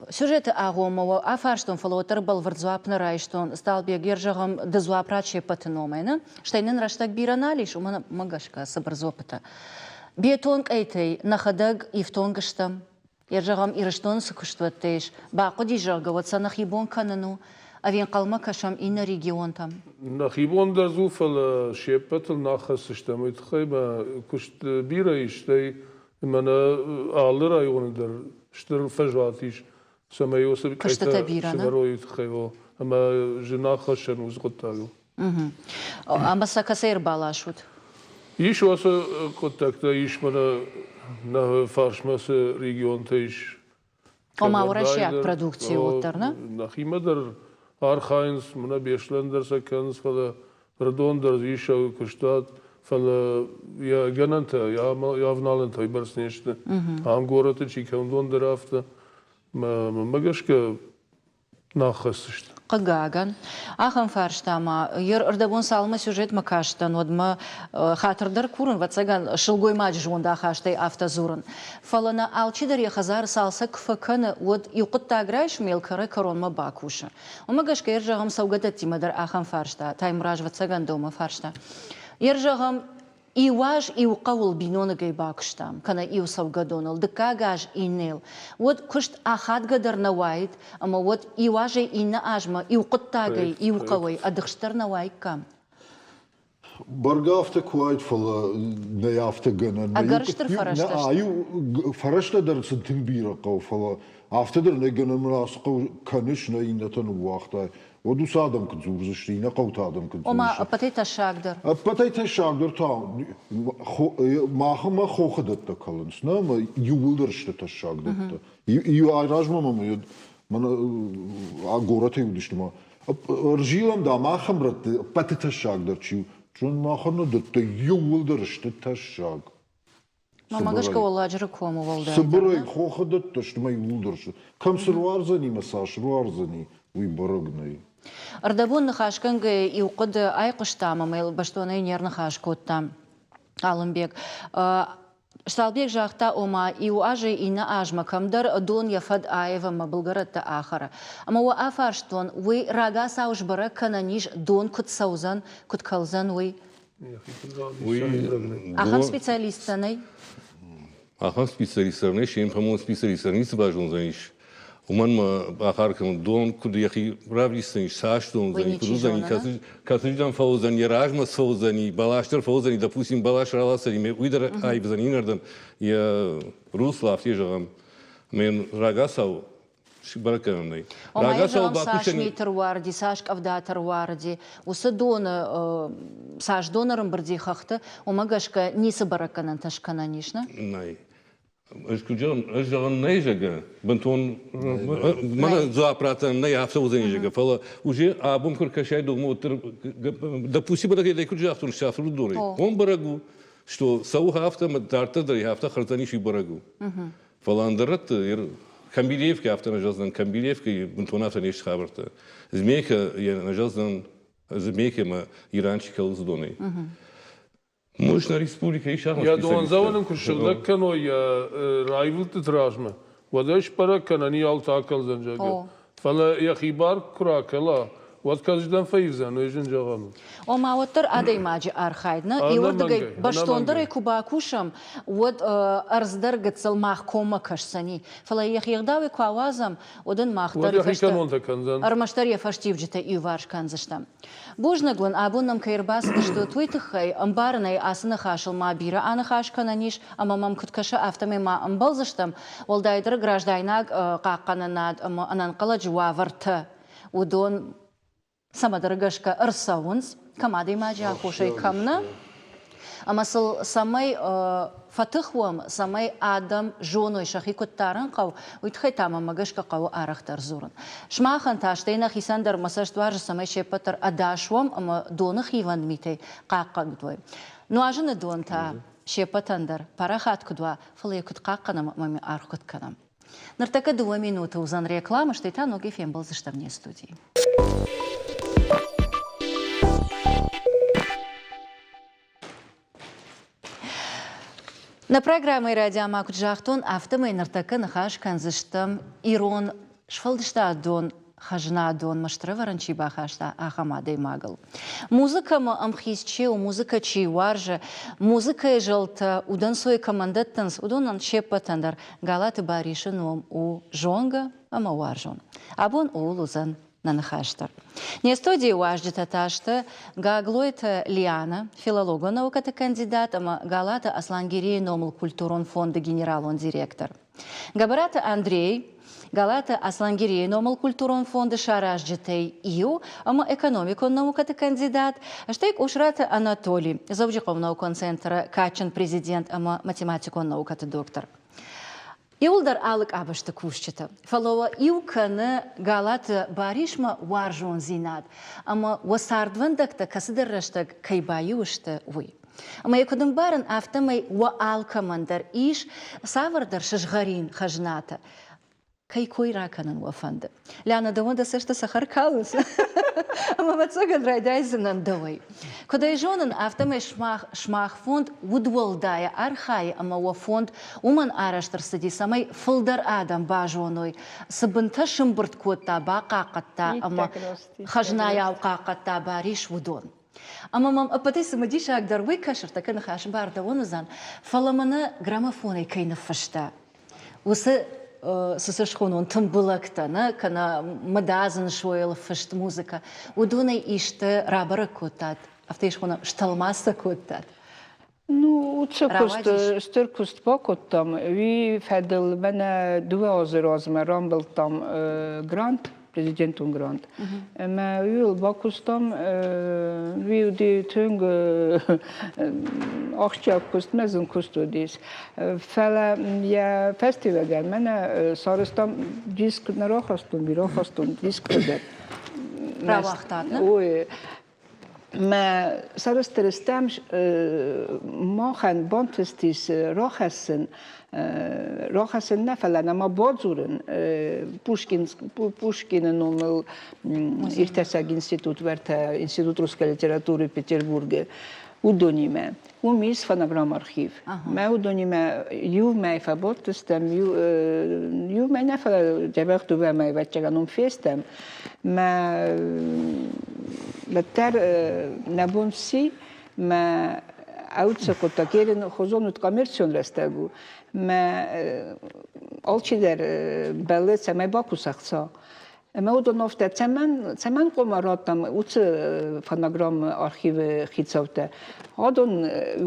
[SPEAKER 1] Сюжеты агъоммӕ уӕ афарстон, фӕлӕ уӕддӕр бӕлвырд дзуапп нӕ райстон. Сталбег, йер зӕгъӕм, ды дзуапп ратт се ппӕты номӕй, нӕ? Стӕй нын рӕстӕг бирӕ нал ис, уымӕн гӕсгӕ цыбыр дзуаппытӕ. Бетон къӕйтӕй нӕхӕдӕг ифтонг стӕм. Йер зӕгъӕм, Ирыстоны цы куыстуӕттӕ ис, бахъуыди, зӕгъгӕ, уӕд сӕ нӕхи бон кӕнын у, ӕви ӕнхъӕлмӕ кӕсӕм иннӕ регионтӕм?
[SPEAKER 3] Нӕхи бон дӕр дзы у, фӕлӕ се ппӕтыл нӕ хӕцдзыстӕм. Уый тыххӕй мӕ куыст бирӕ ис, стӕй Мӕнӕ алы районы дӕр стыр фӕзуат ис, цӕмӕй уыцы
[SPEAKER 1] Куыстытӕ бирӕ, нӕ?
[SPEAKER 3] сывӕрой тыххӕй, о, ӕмӕ зын аххӕссӕн уыцы хъуыддагыл.
[SPEAKER 1] Ӕмӕ сӕ кӕцӕй ӕрбаласут?
[SPEAKER 3] Ис уыцы хъуыддӕгтӕ, ис мӕнӕ нӕ фарсмӕ цы регионтӕ ис,
[SPEAKER 1] Ома уӕрӕсейаг продукци уӕддӕр, нӕ?
[SPEAKER 3] Нӕхимӕ дӕр архайынц, мӕнӕ Беслӕн дӕр сӕ кӕнынц, фӕлӕ Рыдон дӕр дзы ис куыстуат, фӕлӕ йӕ гӕнӕнтӕ, йӕ авналӕнтӕ уыйбӕрц не сты. Ам горӕты чи кӕны, уыдон дӕр афтӕ. Мӕнмӕ гӕсгӕ нӕ хӕсдзысты.
[SPEAKER 1] Хъыгагӕн, ахӕм фарста ма ӕрдӕбон цалынмӕ сюжетмӕ кастӕн, уӕдмӕ хатыр дӕр курын, ӕвӕццӕгӕн, сылгоймаджы зондахастӕй афтӕ дзурын. Фӕлӕ нӕ алчидӕр йӕ хӕдзары цалцӕг куы фӕкӕны, уӕд иу хъуыддаг райсом йӕ кӕрӕй-кӕронмӕ бакусы. Уымӕ гӕсгӕ, йер зӕгъӕм, цӕугӕдӕттимӕ дӕр ахӕм фарста, Таймураз, ӕвӕццӕгӕн, дӕумӕ фарста. Йер зӕгъӕм, Иу аз иу хъӕуыл биноныгӕй бакуыстам, кӕнӕ иу цӕугӕдоныл, дыккаг аз иннӕйыл. Уӕд куыст ахадгӕдӕр нӕ уаид, ӕмӕ уӕд иу азӕй иннӕ азмӕ иу хъуыддагӕй, иу хъӕуӕй ӕдыхстдӕр нӕ уаиккам?
[SPEAKER 2] Бӕргӕ афтӕ куы уаид, фӕлӕ нӕй афтӕ гӕнӕн.
[SPEAKER 1] Ӕгӕр стыр фӕрӕзтӕ сты.
[SPEAKER 2] Иу фӕрӕзтӕ дӕр сын тынг бирӕ хъӕуы, фӕлӕ афтӕ дӕр нӕй гӕнӕн, мын ацы хъӕу кӕныс, нӕ иннӕтӕ ныууагътай. Уӕд уыцы адӕм куыд дзурдзысты, иннӕ хъӕуты адӕм куыд
[SPEAKER 1] Ома, ӕппӕтӕй тӕссагдӕр.
[SPEAKER 2] Ӕппӕтӕй тӕссагдӕр та махмӕ хохы дӕттӕ кӕлынц, нӕ ӕмӕ иууылдӕр сты тӕссаг дӕттӕ. Иу айразмӕ мӕм мӕнӕ горӕтӕй уыдысты ма ӕрзилӕм дам ахӕм рӕтты ӕппӕты тӕссагдӕр чи у, зон махӕн дӕттӕ иууылдӕр сты тӕссаг.
[SPEAKER 1] Мамӕ гӕсгӕ Уӕлладжыры комы уӕлдай.
[SPEAKER 2] Цыбырӕй хохы дӕттӕ сты мӕ иууылдӕр сты. Кӕм цы руардзӕни мӕ цас руардзӕни, уый бӕрӕг нӕй.
[SPEAKER 1] Ӕрдӕбон ныхасгӕнгӕ иу хъуыды айхъуыстам ӕмӕ йыл бӕстонӕй не рныхас кодтам. Алымбег. Сталбег загъта, ома иу азӕй иннӕ азмӕ кӕмдӕр дон йӕ фӕд аив ӕмӕ былгӕрӕттӕ ахӕры. Ӕмӕ уӕ афарстон, уый рагацау сбӕрӕг кӕнӕн ис, дон куыд цӕудзӕн, куыд кӕлдзӕн, уый? Ахӕм специалисттӕ нӕй?
[SPEAKER 4] Ахӕм специалисттӕ нӕй, се мхӕмон специалисттӕ ницы базондзӕнис. Уымӕн ма бахъӕр кӕнын, дон куыд йӕхи равдисдзӕнис, цас дон уыдзӕни, куыд уыдзӕни, кӕцыджыдӕм фӕуыдзӕн, йӕ размӕ цӕудзӕни, бӕлас дӕр фӕуыдзӕни, допустим, бӕлас раласдзӕни, уый дӕр аивдзӕн иннӕрдӕм йӕ русло, афтӕ зӕгъӕм. Ӕмӕ йын рагацау бӕрӕг кӕнӕн нӕй.
[SPEAKER 1] Ома, зӕгъӕм, цас мит ӕруарди, цас къӕвдатӕ ӕруарди, уыцы доны, цас дон ӕрӕмбырди хӕхты, уымӕ гӕсгӕ ницы бӕрӕггӕнӕнтӕ скӕнӕн ис, нӕ?
[SPEAKER 4] Нӕй. Ӕз куыд зӕгъын, ӕз зӕгъын нӕй, зӕгъгӕ, бынтон мӕнӕ дзуапп раттӕн нӕй, афтӕ уыдзӕни, зӕгъгӕ, фӕлӕ уже абон куы ркӕсай донмӕ, уӕддӕр, допустим, бӕрӕгӕй куыд загътон, сӕфы донӕй, он бӕрӕг у, что цӕуы афтӕ, ӕмӕ дарддӕр дӕр афтӕ хӕрдзӕнис, уый бӕрӕг у. Фӕлӕ ӕндӕр рӕтты Камбилеевкӕ афтӕ нӕ зӕгъдзӕн, Камбилеевкӕйы бынтон афтӕ не сты хабӕрттӕ. Змейкӕ йӕ нӕ зӕгъдзӕн, Змейкӕ ӕмӕ Иран чи кӕлынц уыдонӕй. Может, нӕ республикӕйы ис ахӕм
[SPEAKER 3] Йӕ дондзӕуӕн ын куы ссыгъдӕг кӕной йӕ раивылдтыты размӕ, уӕд ӕй сбӕрӕг кӕнӕн и алты акӕлдзӕн, зӕгъгӕ. Фӕлӕ йӕхи бар куы ракӕла, уӕд кӕцыдӕм фӕивдзӕн, уый зын зӕгъӕн у.
[SPEAKER 1] Ома, уӕддӕр адӕймаджы архайд, нӕ? Иуырдыгӕй бӕстондӕрӕй куы бакусӕм, уӕд ӕрдз дӕр гыццыл мах коммӕ кӕсдзӕни. Фӕлӕ йӕхи ӕгъдауӕй куы ауадзӕм, уӕд ын мах дӕр ӕрмӕстдӕр йӕ фӕстиуджытӕ иуварс кӕндзыстӕм. Бузныг уын, абон нӕм кӕй ӕрбацыдыстут, уый тыххӕй. Ӕмбарын ӕй, ацы ныхасыл ма бирӕ аныхас кӕнӕн ис, ӕмӕ мӕм куыд кӕсы, афтӕмӕй ма ӕмбӕлдзыстӕм, уӕлдайдӕр граждайнаг хъахъхъӕнынад ӕмӕ ӕнӕнхъӕлӕджы уавӕртӕ, уыдон цӕмӕдӕр гӕсгӕ ӕрцӕуынц, кӕм адӕймаджы аххосӕй, кӕм нӕ. Ӕмӕ сыл цӕмӕй фӕтых уӕм, цӕмӕй адӕм зоной, сӕхи куыд дарын хъӕуы, уый тыххӕй та мӕнмӕ гӕсгӕ хъӕуы арӕхдӕр дзурын. Сымахӕн та, стӕй нӕхицӕн дӕр мӕ цӕст уарзы, цӕмӕй се ппӕт дӕр ӕдас уӕм ӕмӕ доны хивӕнд митӕй хъахъхъӕд уой. Нуазыны дон та се ппӕтӕн дӕр парахат куыд уа, фӕлӕ йӕ куыд хъахъхъӕнӕм ӕмӕ аргъ куыд кӕнӕм. Ныртӕккӕ дыууӕ минуты уыдзӕн рекламӕ, стӕй та ногӕй фембӕлдзыстӕм не студийы. Нӕ программӕйы радиомӕ куыд загътон, афтӕмӕй ныртӕккӕ ныхас кӕндзыстӕм ирон. сфӕлдыстадон хӕзнадонмӕ стыр ӕвӕрӕн чи бахаста, ахӕм адӕймагыл. Музыкӕмӕ ӕмхиц чи у, музыкӕ чи уарзы, музыкӕйы зӕлтӕ удӕнцой кӕмӕн дӕттынц, уыдонӕн се ппӕтӕн дӕр Галаты Барисы ном у зонгӕ ӕмӕ уарзон. Абон ууыл уыдзӕн нӕ ныхас дӕр. Не студийы уазджытӕ та сты Гаглойты Лиана, филологон наукӕты кандидат ӕмӕ Галаты Аслангерийы номыл культурон фонды генералон директор. Гӕбӕраты Андрей, Галаты Аслангерийы номыл культурон фонды саразджытӕй иу ӕмӕ экономикон наукӕты кандидат, стӕй Къусраты Анатоли, Дзӕуджыхъӕуы наукон центры кадджын президент ӕмӕ математикон наукӕты доктор. Иуылдӕр алы къабӕзты кусджытӕ, фӕлӕ уӕ иу кӕны Галаты Барисмӕ уарзондзинад ӕмӕ уӕ цардвӕндӕгтӕ кӕцыдӕр рӕстӕг кӕй баиу сты, уый. Ӕмӕ йӕ куыд ӕмбарын, афтӕмӕй уӕ алкӕмӕн дӕр ис цавӕрдӕр сызгъӕрин хӕзнатӕ. Кӕй кой ракӕнын уӕ фӕнды? Лиана, дӕуӕн дӕ цӕсты цӕхӕр калынц? Ӕмӕ ӕвӕццӕгӕн райдайдзынӕн дӕуӕй. Куыд ӕй зонын, афтӕмӕй сымах фонд удуӕлдайӕ архайы ӕмӕ уӕ фонд уымӕн арӕзт ӕрцыди, цӕмӕй фылдӕр адӕм базоной, цы бынтӕ сымбырд кодта, бахъахъхъӕдта ӕмӕ хӕзнайау хъахъхъӕдта Барис, уыдон. Ӕмӕ мӕм ӕппӕтӕй цымыдисагдӕр уый кӕсы, ӕртӕккӕ ныхасы бар дӕуӕн уыдзӕн, фӕлӕ мӕнӕ граммофонӕй кӕй ныффыста, уыцы цы сӕ схонон тымбылӕгтӕ, нӕ, кӕнӕ мыдадзын сойыл фыст музыкӕ, уыдонӕй исты рабӕрӕг кодтат, афтӕ схонӕм, стӕлмац сӕ кодтат?
[SPEAKER 8] Ну, уыцы куыст, стыр куыст бакодтам. Уый фӕдыл мӕнӕ дыууӕ азы размӕ рамбылдтам грант, президентон грант. Ӕмӕ уыйыл бакуыстам, уый уыди тынг ахсджиаг куыст, мӕ зын куыст уыдис. Фӕлӕ йӕ фӕстиуӕгӕн мӕнӕ сарӕзтам диск, нӕ рахастон, бирӕ рахастон дисктӕ дӕр.
[SPEAKER 1] Рауагътат, нӕ?
[SPEAKER 8] Ой, Мӕ сӕрыстыр стӕм, махӕн бантыстис рахӕссын, рахӕссын нӕ, фӕлӕ нӕма бадзурын Пушкин, Пушкины номыл иртасӕг институт, уӕртӕ Институт русской литературы Петербургы, уыдонимӕ. Уым ис фонограмм-архив. Мӕ уыдонимӕ иу мӕй фӕбадтыстӕм, иу мӕй нӕ, фӕлӕ дзӕбӕх дыууӕ мӕй ӕвӕццӕгӕн уым фестӕм. Мӕ уӕддӕр нӕ бон сси, мӕ ӕуцы хъуыддаг ерын хозон уыд коммерцион рӕстӕг у. Мӕ алчидӕр бӕллы, цӕмӕй бакуса хца. Ӕмӕ уыдон афтӕ цӕмӕн, цӕмӕн хъуамӕ радтам уыцы фонограммы архивы хицӕуттӕ? Адон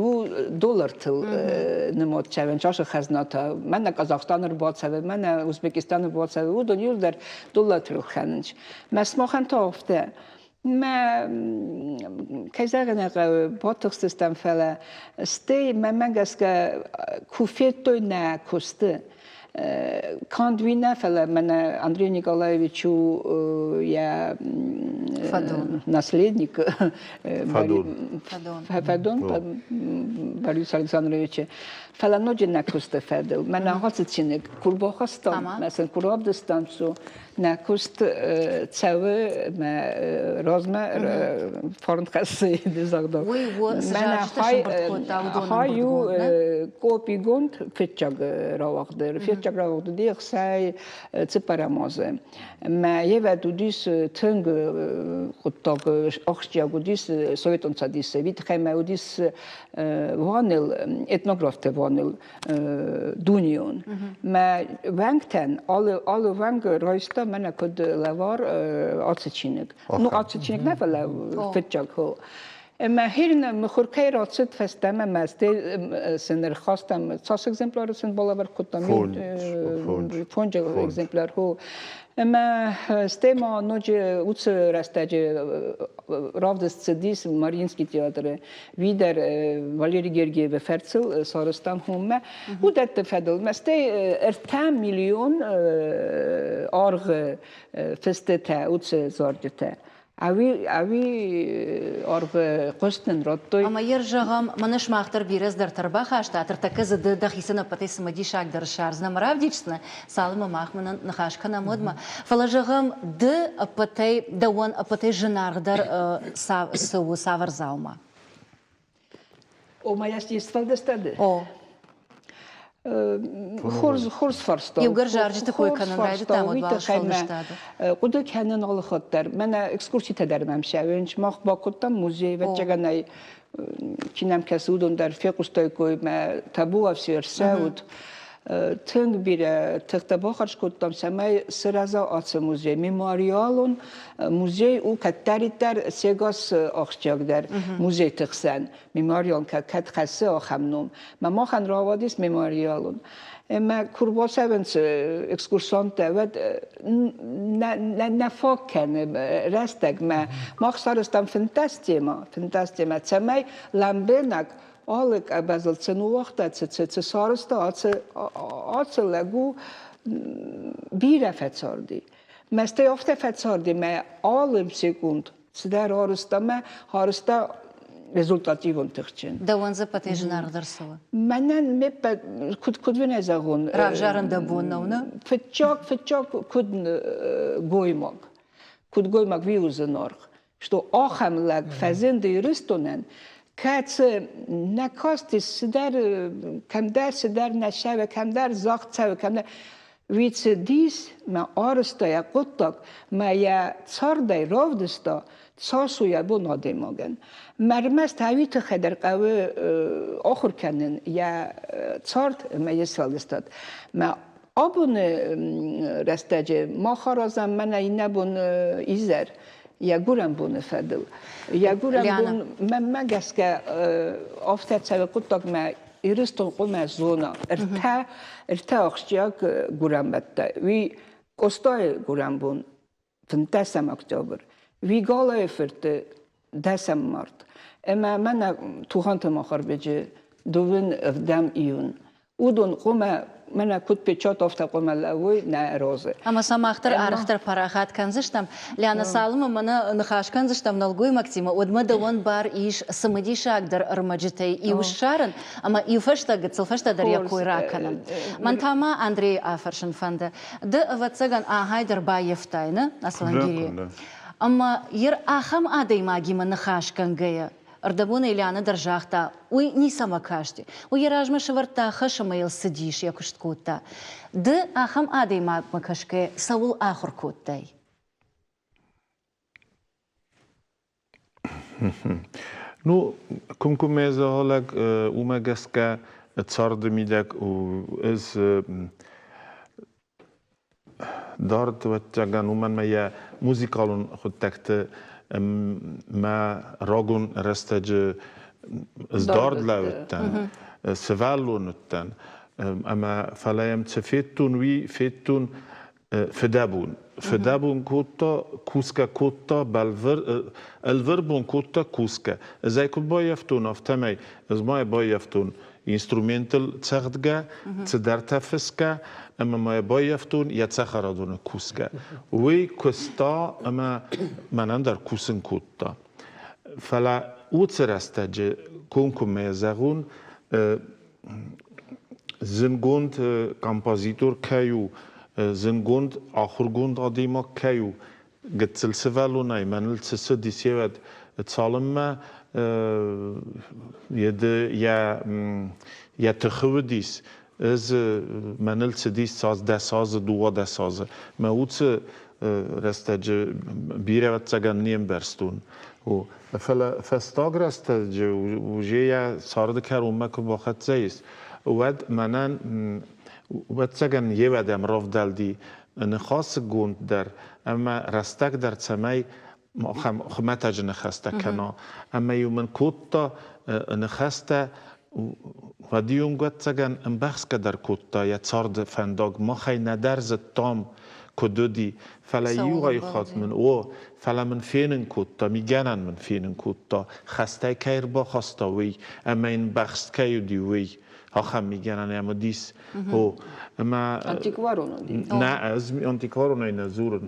[SPEAKER 8] у доллартыл нымад цӕвӕн часы хӕзнатӕ. Мӕнӕ Казахстаны ӕрбацӕуы, мӕнӕ Узбекистаны ӕрбацӕуы, уыдон иууылдӕр доллартыл хӕнынц. Мӕ сымахӕн та афтӕ. Мӕ, кӕй зӕгъын ӕй хъӕуы, батыхстыстӕм, фӕлӕ стӕй мӕнмӕ гӕсгӕ куы федтой нӕ куысты, канд уый нӕ, фӕлӕ мӕнӕ Андрей Николаевич у йӕ наследник
[SPEAKER 2] Фӕдон.
[SPEAKER 8] Фӕдон Борис Александровичы. Фӕлӕ ноджы нӕ куысты фӕдыл. Мӕнӕ ацы чиныг куы рбахастам, мӕ сын куы равдыстам, нӕ куыст цӕуы мӕ размӕ фарн хӕссы загъдау.
[SPEAKER 1] Уый у, цы зарджытӕ сӕмбырд кодта, уыдон
[SPEAKER 8] Хай у копигонд фыццаг рауагъды. Фыццаг рауагъд уыди ӕхсай цыппӕрӕм азы. Мӕ евӕд уыдис тынг хъуыддаг ахсджиаг уыдис Советон Цӕдисы. Уый тыххӕй мӕ уыдис ваныл, этнографты ваныл дунеон. Мӕ уӕнгтӕн алы, алы уӕнг райста мӕнӕ куыд лӕвар ацы чиныг. Ну, ацы чиныг нӕ, фӕлӕ фыццаг хо. Ӕмӕ хирн мыхуыр кӕй рацыд фӕстӕмӕ мӕ стӕй сын ӕрхастам, цас экземпляры сын балӕвар кодтам? Фондз экземпляр. Ӕмӕ стӕй ма ноджы уыцы рӕстӕджы равдыст цыдис Мариинский театры. Уый дӕр Валерий Гергиевы фӕрцыл сарӕзтам хоммӕ. Уыдӕтты фӕдыл ма стӕй ӕртӕ миллион аргъы фыстытӕ, уыцы зарджытӕ. Ӕви, ӕви аргъы хъуыст нын радтой.
[SPEAKER 1] Ӕмӕ йӕ зӕгъӕм, мӕнӕ сымах дӕр бирӕ цыдӕртӕ ӕрбахастат, ӕртӕккӕ дзы ды дӕхицӕн ӕппӕтӕй цымыдисагдӕр ссардзынӕ ӕмӕ равдисдзынӕ, цалынмӕ мах мӕнӕн ныхас кӕнӕм, уӕдмӕ. Фӕлӕ зӕгъӕм, ды ӕппӕтӕй, дӕуӕн ӕппӕтӕй зынаргъдӕр цы у, цавӕр дзаума?
[SPEAKER 8] О, моя сфӕлдыстады?
[SPEAKER 1] О.
[SPEAKER 8] Хорз, хорз фарста.
[SPEAKER 1] Иугӕр зарджыты кой кӕнын райдыдтам, уӕд уал сфӕлдыстады.
[SPEAKER 8] Хъуыды кӕнын алы хатт дӕр. Мӕнӕ экскурситӕ дӕр мӕм сӕуынц. Мах бакодтам музей, ӕвӕццӕгӕн чи нӕм кӕсы, уыдон дӕр фехъуыстаиккой мӕ табуафси ӕрцӕут. Тынг бирӕ тыхтӕ бахарз кодтам, цӕмӕй сырӕза ацы музей. Мемориалон музей у кӕддӕриддӕр сегас ахсджиагдӕр музейты хсӕн. Мемориалон кӕд хӕссы ахӕм ном. Мӕ махӕн рауадис мемориалон. Ӕмӕ куы рбацӕуынц экскурсанттӕ, уӕд нӕ фаг кӕны рӕстӕгмӕ. Мах сарӕзтам фынтӕс тема, фынтӕс тема, цӕмӕй лӕмбынӕг алы къабазыл цы ныууагъта, цы цы сарӕзта, ацы ацы лӕг у бирӕ фӕцарди. Мӕстӕй афтӕ фӕцарди, мӕ алы секунд цыдӕр арызта мӕ арызта результативон тыхджын.
[SPEAKER 1] Дӕуӕн дзы ӕппӕтӕй зынаргъдӕр цы у?
[SPEAKER 8] Мӕнӕн ме ппӕт, куыд куыд уын ӕй зӕгъон?
[SPEAKER 1] Равзарын дӕ бон нӕу, нӕ?
[SPEAKER 8] Фыццаг, фыццаг куыд гоймаг, куыд гоймаг уый у зынаргъ, что ахӕм лӕг фӕзынд Ирыстонӕн, кӕцы нӕ кастис цыдӕр, кӕмдӕр цыдӕр нӕ цӕуы, кӕмдӕр загъд цӕуы, кӕмдӕр Уый цыдис мӕ арызта йӕ хъуыддаг, мӕ йӕ цардӕй равдыста, цас у йӕ бон адӕймагӕн. Мӕ ӕрмӕст уый тыххӕй дӕр хъӕуы ахуыр кӕнын йӕ цард ӕмӕ йе сфӕлдыстад. Мӕ абоны рӕстӕджы мах аразӕм мӕнӕ иннӕ бон изӕр йӕ гуырӕн боны фӕдыл. Йӕ гуырӕн бон мӕнмӕ гӕсгӕ афтӕ цӕуы хъуыддагмӕ Ирыстон хъуамӕ зона ӕртӕ, ӕртӕ ахсджиаг гуырӕнбӕттӕ. Уый Къостайы гуырӕнбон 15 октябрь, уый Галайы фырты дӕсӕм март ӕмӕ мӕнӕ Тугъанты Махарбеджы дыууын ӕвдӕм июнь. Уыдон хъуамӕ мӕнӕ куыд печат, афтӕ хъуамӕ лӕууой нӕ розы.
[SPEAKER 1] Ӕмӕ сӕ мах дӕр арӕхдӕр парахат кӕндзыстӕм. Лиана, цалынмӕ мӕнӕ ныхас кӕндзыстӕм нӕлгоймӕгтимӕ, уӕдмӕ дӕуӕн бар ис цымыдисагдӕр ӕрмӕджытӕй иу ссарын ӕмӕ иу фӕстӕ гыццыл фӕстӕдӕр йӕ кой ракӕнын. Мӕн та ма Андрейы афӕрсын фӕнды. Ды, ӕвӕццӕгӕн, ахӕй дӕр баййӕфтай, нӕ, Аслангерийы? Ӕмӕ йер ахӕм адӕймагимӕ ныхасгӕнгӕйӕ, Ӕрдӕбон Элиана дӕр загъта, уый ницӕмӕ касти. Уый йӕ размӕ сӕвӕрдта хӕс ӕмӕ йыл цыдис, йӕ куыст кодта. Ды ахӕм адӕймагмӕ кӕсгӕ цӕуыл ахуыр кодтай?
[SPEAKER 9] Ну, комкоммӕ зӕгъӕлӕг, уымӕ гӕсгӕ царды мидӕг ӕз дард, ӕвӕццӕгӕн, уымӕн ӕмӕ йӕ музыкалон хъуыддӕгты мӕ рагон рӕстӕджы ӕз дард лӕууыдтӕн, сывӕллон уыдтӕн. Ӕмӕ фӕлӕ йӕм цы федтон, уый федтон фыдӕбон. Фыдӕбон кодта, кусгӕ кодта, бӕлвыр, ӕлвырбон кодта кусгӕ. Ӕз ӕй куыд баййӕфтон, афтӕмӕй ӕз ма йӕ баййӕфтон инструментыл цӕгъдгӕ, цыдӕртӕ фысгӕ, ӕмӕ ма йӕ баййӕфтон йӕ цӕхӕрадоны кусгӕ. Уый куыста ӕмӕ мӕнӕн дӕр кусын кодта. Фӕлӕ уыцы рӕстӕджы комкоммӕ зӕгъон, зынгонд композитор кӕй у, зынгонд ахуыргонд адӕймаг кӕй у, гыццыл сывӕллонӕй мӕныл цы цыдис, уӕд цалынмӕ йӕ йӕ тыхы уыдис, ӕз мӕныл цыдис цас дӕс азы, дыууадӕс азы. Мӕ уыцы рӕстӕджы бирӕ ӕвӕццӕгӕн не мбӕрстон. Фӕлӕ фӕстаг рӕстӕджы уже йӕ царды кӕронмӕ куы бахӕццӕ ис, уӕд мӕнӕн ӕвӕццӕгӕн йе вӕдӕм равдӕлди ныхасгонд дӕр ӕмӕ рӕстӕг дӕр, цӕмӕй хуымӕтӕджы ныхӕстӕ кӕна. Ӕмӕ-иу мын кодта ныхӕстӕ, уӕд-иу ӕвӕццӕгӕн ӕмбӕхсгӕ дӕр кодта йӕ царды фӕндаг. Махӕй нӕдӕр зыдтам, куыд уыди, фӕлӕ иугай хатт мын, о, фӕлӕ мын фенын кодта, мигӕнӕн мын фенын кодта, хӕстӕй кӕй ӕрбахаста, уый, ӕмӕ йын бӕхст кӕй уыди, уый. Ахӕм мигӕнӕн ӕм уыдис. О, ӕмӕ
[SPEAKER 8] Антикварон уыди.
[SPEAKER 9] Нӕ, ӕз антикваронӕй нӕ дзурын.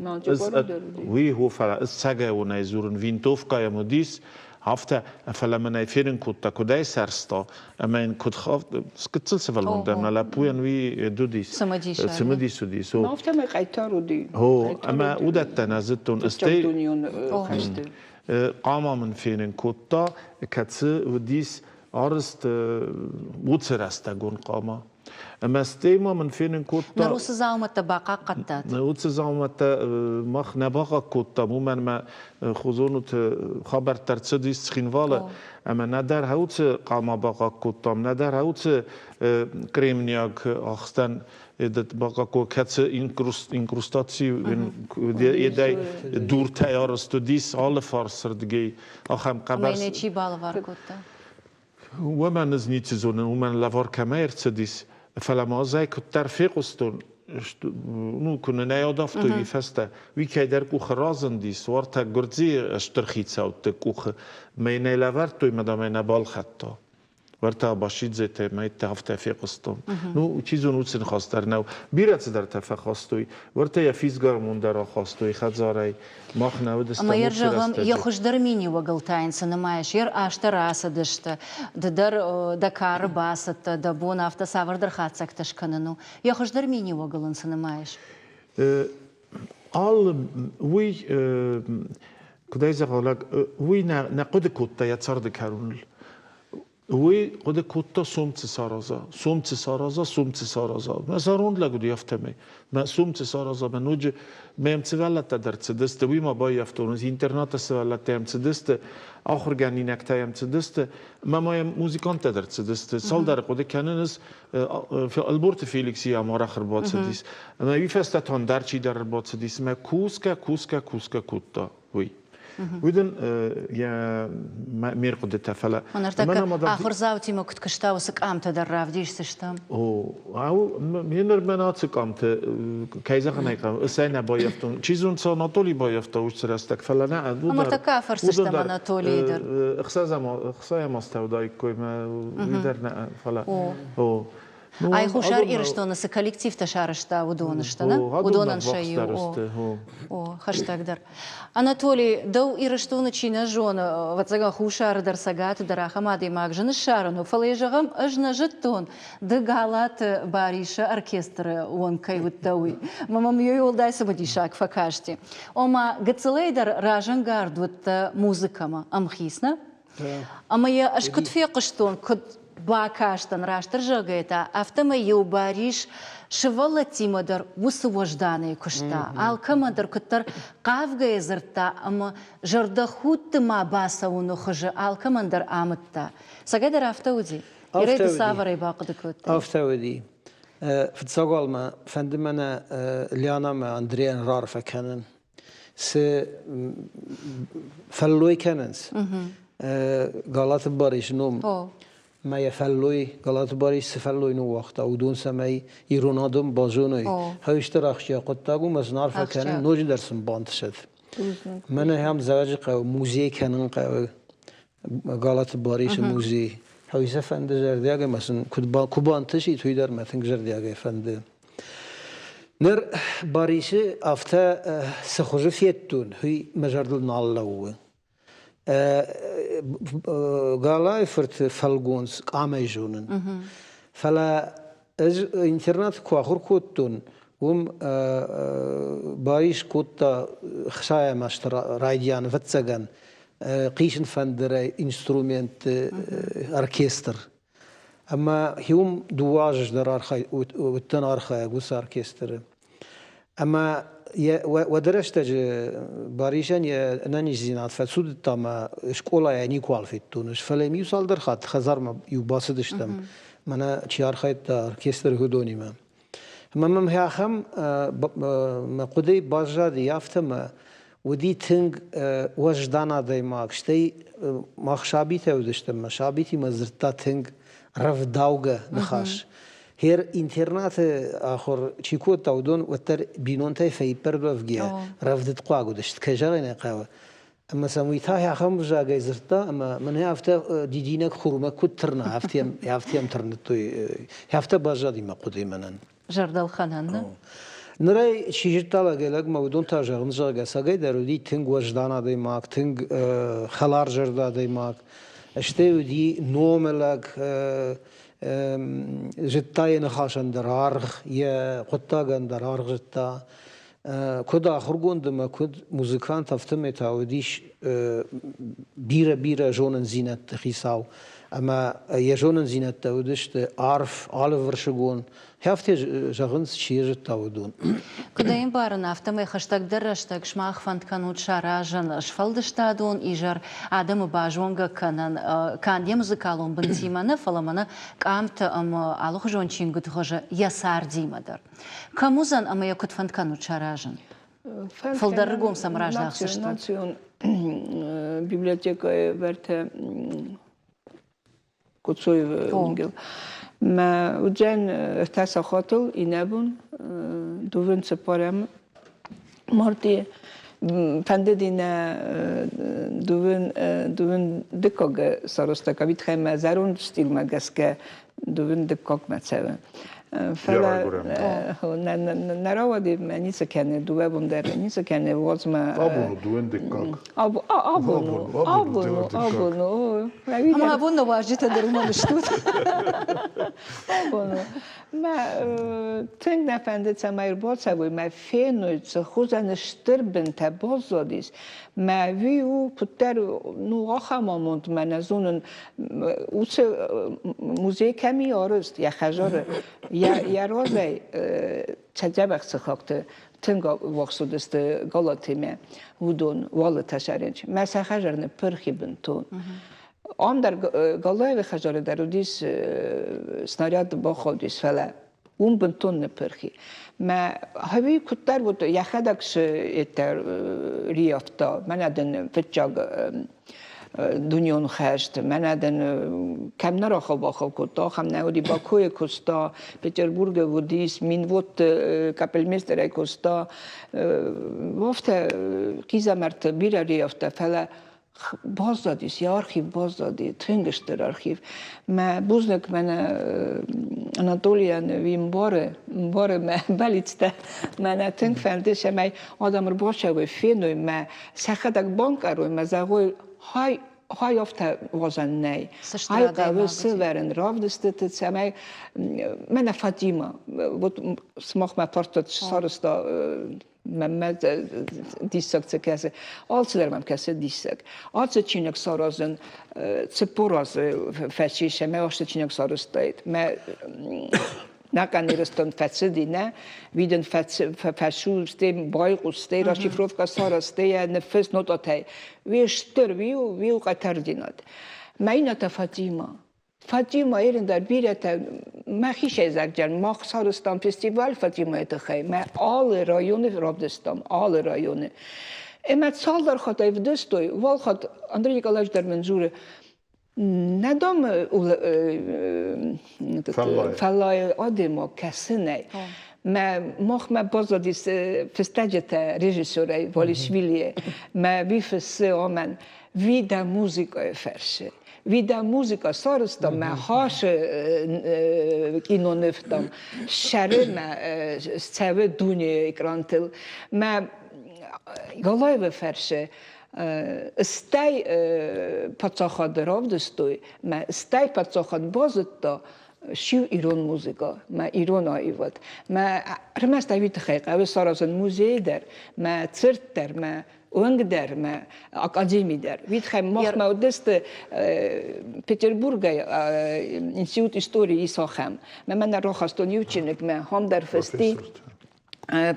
[SPEAKER 9] Уый хо, фӕлӕ ӕз цӕгӕйонӕй дзурын. Винтовкӕ йӕм уыдис, афтӕ, фӕлӕ мын ӕй фенын кодта, куыд ӕй сӕрста, ӕмӕ йын куыд гыццыл сывӕллон дӕр, нӕ лӕппуйӕн уый уыдис. Цымыдис уыдис.
[SPEAKER 8] Афтӕмӕй хъайтар уыди.
[SPEAKER 9] О, ӕмӕ уыдӕттӕ нӕ зыдтон. Стӕй хъама мын фенын кодта, кӕцы уыдис арызт уыцы рӕстӕгон хъама. Ӕмӕ стӕй ма мын фенын кодта...
[SPEAKER 1] Ныр уыцы дзаумӕттӕ бахъахъхъӕдтат?
[SPEAKER 9] Уыцы дзаумӕттӕ мах нӕ бахъахъ кодтам, уымӕн ӕмӕ Хузонуты хабӕрттӕ ӕрцыдис Цхинвалы, ӕмӕ нӕдӕр уыцы хъама бахъахъ кодтам, нӕдӕр уыцы кремниаг ӕхстӕн этот бахъахъ кӕцы инкрустаци едӕй дуртӕй арӕзт уыдис алы фарсырдыгӕй ахӕм хъӕбӕр...
[SPEAKER 1] Ӕмӕ чи балӕвар кодта?
[SPEAKER 9] Уымӕн ӕз ницы зонын, уымӕн лӕвар кӕмӕй ӕрцыдис, фӕлӕ ма ӕз ӕй куыддӕр фехъуыстон, ну, куы нын ӕй адавтой уый фӕстӕ, уый кӕйдӕр къухы разындис, уартӕ Гуырдзыйы стыр хицӕутты къухы, мӕ йын ӕй лӕвӕрдтой, мӕ дам ӕй нӕ балхӕдта. Уӕртӕ Абашидзетӕ мӕйттӕ афтӕ фехъуыстон. Ну, чи зоны, уыцы ныхас дӕр нӕу. Бирӕ цыдӕртӕ фӕхастой. Уӕртӕ йӕ физгармон дӕр ахастой хӕдзарӕй. Мах нӕ уыдыстӕм
[SPEAKER 1] Ӕмӕ йӕ зӕгъӕм, йӕ хуыздӕр миниуӕгыл та йын цы нымайыс? Йе азтӕ рацыдысты, ды дӕр дӕ кары бацыдтӕ, дӕ бон афтӕ цавӕрдӕр хатдзӕгтӕ скӕнын у. Йӕ хуыздӕр миниуӕгыл ын цы нымайыс?
[SPEAKER 9] Алы уый, куыд ӕй зӕгъа лӕг, уый нӕ хъуыды кодта йӕ царды кӕроныл. Уый хъуыды кодта, сом цы сараза, сом цы сараза, сом цы сараза. Мӕ зӕронд лӕг уыди афтӕмӕй. Мӕ сом цы сараза, мӕ ноджы мӕм сывӕллӕттӕ дӕр цыдысты, уый ма баййӕфтон, интернаты сывӕллӕттӕ йӕм цыдысты, ахуыргӕнинӕгтӕ йӕм цыдысты, мӕ ма йӕм музыканттӕ дӕр цыдысты. Цалдӕр хъуыды кӕнынц, Ӕлборты Феликс йӕм арӕх ӕрбацыдис. Ӕмӕ уый фӕстӕ та ӕндӕр чидӕр ӕрбацыдис ӕмӕ кусгӕ, кусгӕ, кусгӕ кодта уый. Уый дын йӕ ме рхъуыдытӕ, фӕлӕ...
[SPEAKER 1] Ныртӕккӕ ахуырдзаутимӕ куыд куыста, уыцы къамтӕ дӕр равдисдзыстӕм.
[SPEAKER 9] О, ау, ме ныр мӕн ацы къамты, кӕй зӕгъын ӕй хъӕуы, сӕ нӕ баййӕфтон. Чи зоны, цы Анатолий баййӕфта уыцы рӕстӕг, фӕлӕ нӕ...
[SPEAKER 1] Ныртӕккӕ афӕрсдзыстӕм Анатолийы дӕр.
[SPEAKER 9] Ӕхсӕзӕм азтӕ уыдаиккой, мӕ уый дӕр нӕ, фӕлӕ... О.
[SPEAKER 1] Ай Хуссар Ирыстоны цы коллективтӕ сарӕзта, уыдон сты, нӕ? Уыдонӕн сӕ иу. О, хӕстӕгдӕр. Анатолий, дӕу Ирыстоны чи нӕ зоны, ӕвӕццӕгӕн Хуссары дӕр, Цӕгаты дӕр ахӕм адӕймаг зын ссарын у, фӕлӕ йӕ зӕгъӕм, ӕз нӕ зыдтон, ды Галаты Барисы оркестры уӕнг кӕй уыдтӕ, уый. Мӕ мӕм йой уӕлдай цымыдисаг фӕкасти. Ома, гыццылӕй дӕр разӕнгард уыдтӕ музыкӕмӕ, ӕмхиц, нӕ? Ӕмӕ йӕ ӕз куыд фехъуыстон, куыд бакастӕн, растдӕр зӕгъгӕйӕ та, афтӕмӕй-иу Барис сывӕллӕттимӕ дӕр уыцы уӕзданӕй куыста, алкӕмӕн дӕр куыддӕр хъавгӕйӕ дзырдта ӕмӕ зӕрдӕхудты ма бацӕуыны хуызы алкӕмӕн дӕр амыдта. Цӕгӕй дӕр афтӕ уыди? Ирӕй ды цавӕрӕй бахъуыды кодтай?
[SPEAKER 10] Афтӕ уыди. Фыццаг уал мӕ фӕнды мӕнӕ Лианӕмӕ Андрейӕн раарфӕ кӕнын. Цы фӕллой кӕнынц, Галаты Барисы ном мӕ йӕ фӕллой, Галаты Барис цы фӕллой ныууагъта, уыдон цӕмӕй ирон адӕм базоной. Хӕстӕр ахсджиаг хъуыддаг у, мӕ сын арфӕ кӕнын, ноджыдӕр сын бантысӕд. Мӕнӕ ахӕм Дзӕуӕджыхъӕуы музей кӕнын хъӕуы. Галаты Барисы музей. Уый сӕ фӕнды зӕрдиагӕй ӕмӕ сын куыд куы бантысид, уый дӕр мӕ тынг зӕрдиагӕй фӕнды. Ныр Барисы афтӕ цы хуызы федтон, уый мӕ зӕрдыл нал лӕууы. Галайы фырты фӕлгонц къамӕй зонын. Фӕлӕ ӕз интернаты куы ахуыр кодтон, уым Барис кодта хсайӕм азты райдиан, ӕвӕццӕгӕн, хъисын фӕндырӕй инструментты оркестр. Ӕмӕ уым дыууӕ азы дӕр уыдтӕн архайӕг уыцы оркестры. Ӕмӕ уӕды рӕстӕджы Барисӕн йӕ ӕнӕниздзинад фӕцудыдта ӕмӕ скъолайӕ никуал федтон ӕз. Фӕлӕ йӕм иу цалдӕр хатт хӕдзармӕ иу бацыдыстӕм, мӕнӕ чи архайдта оркестры уыдонимӕ. Ӕмӕ мӕм ахӕм мӕ хъуыдыйы баззади афтӕ мӕ уыди тынг уӕздан адӕймаг, стӕй мах сабитӕ уыдыстӕм, мӕ сабитимӕ дзырдта тынг рӕвдаугӕ ныхас. Хер интернаты ахуыр чи кодта, уыдон уӕддӕр бинонтӕй фӕиппӕрд уӕвгӕйӕ рӕвдыдхъуаг уыдысты, кӕй зӕгъын ӕй хъӕуы. Ӕмӕ сӕм уый та ахӕм взагӕй дзырдта, ӕмӕ мӕнӕ афтӕ дидинӕг хурмӕ куыд тырна, афтӕ йӕм тырныдтой. Афтӕ баззади мӕ хъуыдыйы мӕнӕн.
[SPEAKER 1] Зӕрдӕлхӕнӕн, нӕ?
[SPEAKER 10] Ныр ӕй чи зыдта лӕгӕй-лӕгмӕ, уыдон та зӕгъынц, зӕгъгӕ, цӕгӕй дӕр уыди тынг уӕздан адӕймаг, тынг хӕларзӕрдӕ адӕймаг. Стӕй уыди номы лӕг, зыдта йӕ ныхасӕн дӕр аргъ, йӕ хъуыддагӕн дӕр аргъ зыдта. Куыд ахуыргонд ӕмӕ куыд музыкант, афтӕмӕй та уыдис бирӕ-бирӕ зонындзинӕдты хицау. Ӕмӕ йӕ зонындзинӕдтӕ уыдысты арф, алывырсыгон. Афтӕ зӕгъынц, чи йӕ зыдта, уыдон.
[SPEAKER 1] Куыд ӕй ӕмбарын, афтӕмӕй хӕстӕгдӕр рӕстӕг сымах фӕнд кӕнут саразын сфӕлдыстадон изӕр, адӕмы базонгӕ кӕнын канд йӕ музыкалон бынтимӕ нӕ, фӕлӕ мӕнӕ къамты ӕмӕ алыхуызон чингуыты хуызы йӕ цардимӕ дӕр. Кӕм уыдзӕн ӕмӕ йӕ куыд фӕнд кӕнут саразын? Фылдӕр ргом сӕм раздахдзыстут?
[SPEAKER 8] Национ библиотекӕйы вӕртӕ Куцоевы уынгыл. Мӕ уыдзӕн ӕртӕ сахатыл иннӕбон дыууын цыппӕрӕм мартъи. Фӕндыди нӕ дыууын дыууын дыккаг сарӕзта ковидхӕмӕ зӕронд стилмӕ гӕсгӕ дыууын дыккагмӕ цӕуы. Фӕлӕ нӕ рауади, мӕ ницы кӕны, дыууӕ бон дӕр ницы кӕны, уадзмӕ.
[SPEAKER 2] Абон у дыууын дыккаг.
[SPEAKER 8] Абон, абон, абон.
[SPEAKER 1] Ӕмӕ абон нӕ уазджытӕ дӕр уымӕн стут.
[SPEAKER 8] Абон. Мӕ тынг нӕ фӕнды, цӕмӕй ӕрбацӕуой, мӕ феной, цы хуызӕн стыр бынтӕ баззадис. Мӕ уый у куыддӕр ну ахӕм амонд мӕ нӕ зонын, уыцы музей кӕм и арӕзт, йӕ хӕдзары, йӕ разӕй дзӕбӕх сыхӕгты тынг ӕввахс уыдысты Галатимӕ, уыдон Уалыты Саренч. Мӕ сӕ хӕдзар ныппырх и бынтон. Ам дӕр Галаевы хӕдзары дӕр уыдис снаряд бахаудис, фӕлӕ уым бынтон ныппырх и. Мӕ хӕви куыддӕр уыд, йӕхӕдӕг цы риӕфта, мӕнӕ дын фыццаг дунеон хӕст, мӕнӕ дын кӕм нӕ рахау-бахау кодта, ахӕм нӕ уыди, Бакуйы куыста, Петербургы уыдис, Минводты капельмейстерӕй куыста. Афтӕ хъизӕмӕртты бирӕ рейӕфта, фӕлӕ баззадис, йӕ архив баззади, тынг стыр архив. Мӕ бузныг мӕнӕ Анатолийӕн уый мбары, мбары мӕ бӕллицтӕ. Мӕнӕ тынг фӕнды, цӕмӕй адӕм ӕрбацӕуой, феной мӕ, сӕхӕдӕг банкъарой мӕ зӕгъой, хай хай афтӕ уадзӕн нӕй. Ай хъӕуы сывӕрын равдыстыты, цӕмӕй мӕнӕ Фатима, вот сымахмӕ портрет сарӕзта мӕнмӕ диссаг цы кӕсы. Алцыдӕр мӕм кӕсы диссаг. Ацы чиныг саразын 40 азы фӕцис ӕмӕ ацы чиныг сарӕзтаид. Мӕ Нӕхъӕн Ирыстон фӕцыди, нӕ, видын фӕсусте, байхъусте, расшифровка сарӕзте, йӕ ныффыс нотатӕй. Уе стыр, уи уи хъайтардзинад. Мӕ иннӕтӕ Фатима. Фатима ерын дӕр бирӕтӕ мӕхи сӕйзагджан мах сарӕзтам фестиваль Фатимайы тыххӕй. Мӕ алы районы равдыстам, алы районы. Ӕмӕ цалдӕр хатт ӕвдыстой, уал хатт Андрей Николаевич дӕр мын дзуры, нӕ дам фӕллайы адӕймаг кӕсынӕй. Мӕ махмӕ баззадис фыстӕджытӕ режиссерӕй Валишвилийӕ. Мӕ уый фыссы амӕн Вида музыкайы фӕрсы. Вида музыка сарӕзта мӕ хасы кинонывтӕм, сӕры мӕ цӕуы дунейы экрантыл. Мӕ Галаевы фӕрсы стӕй паддзахады равдыстой, мӕ стӕй паддзахад базыдта, сиу ирон музыка, мӕ ирон аивад. Мӕ ӕрмӕст ӕви тыххӕй хъӕуы саразын музей дӕр, мӕ цырт дӕр, мӕ уынг дӕр, мӕ академи дӕр. Уый махмӕ уыдысты Петербургӕй институт истории ис ахӕм. Мӕ мӕнӕ рахастон иу чиныг, мӕ хом дӕр фысти.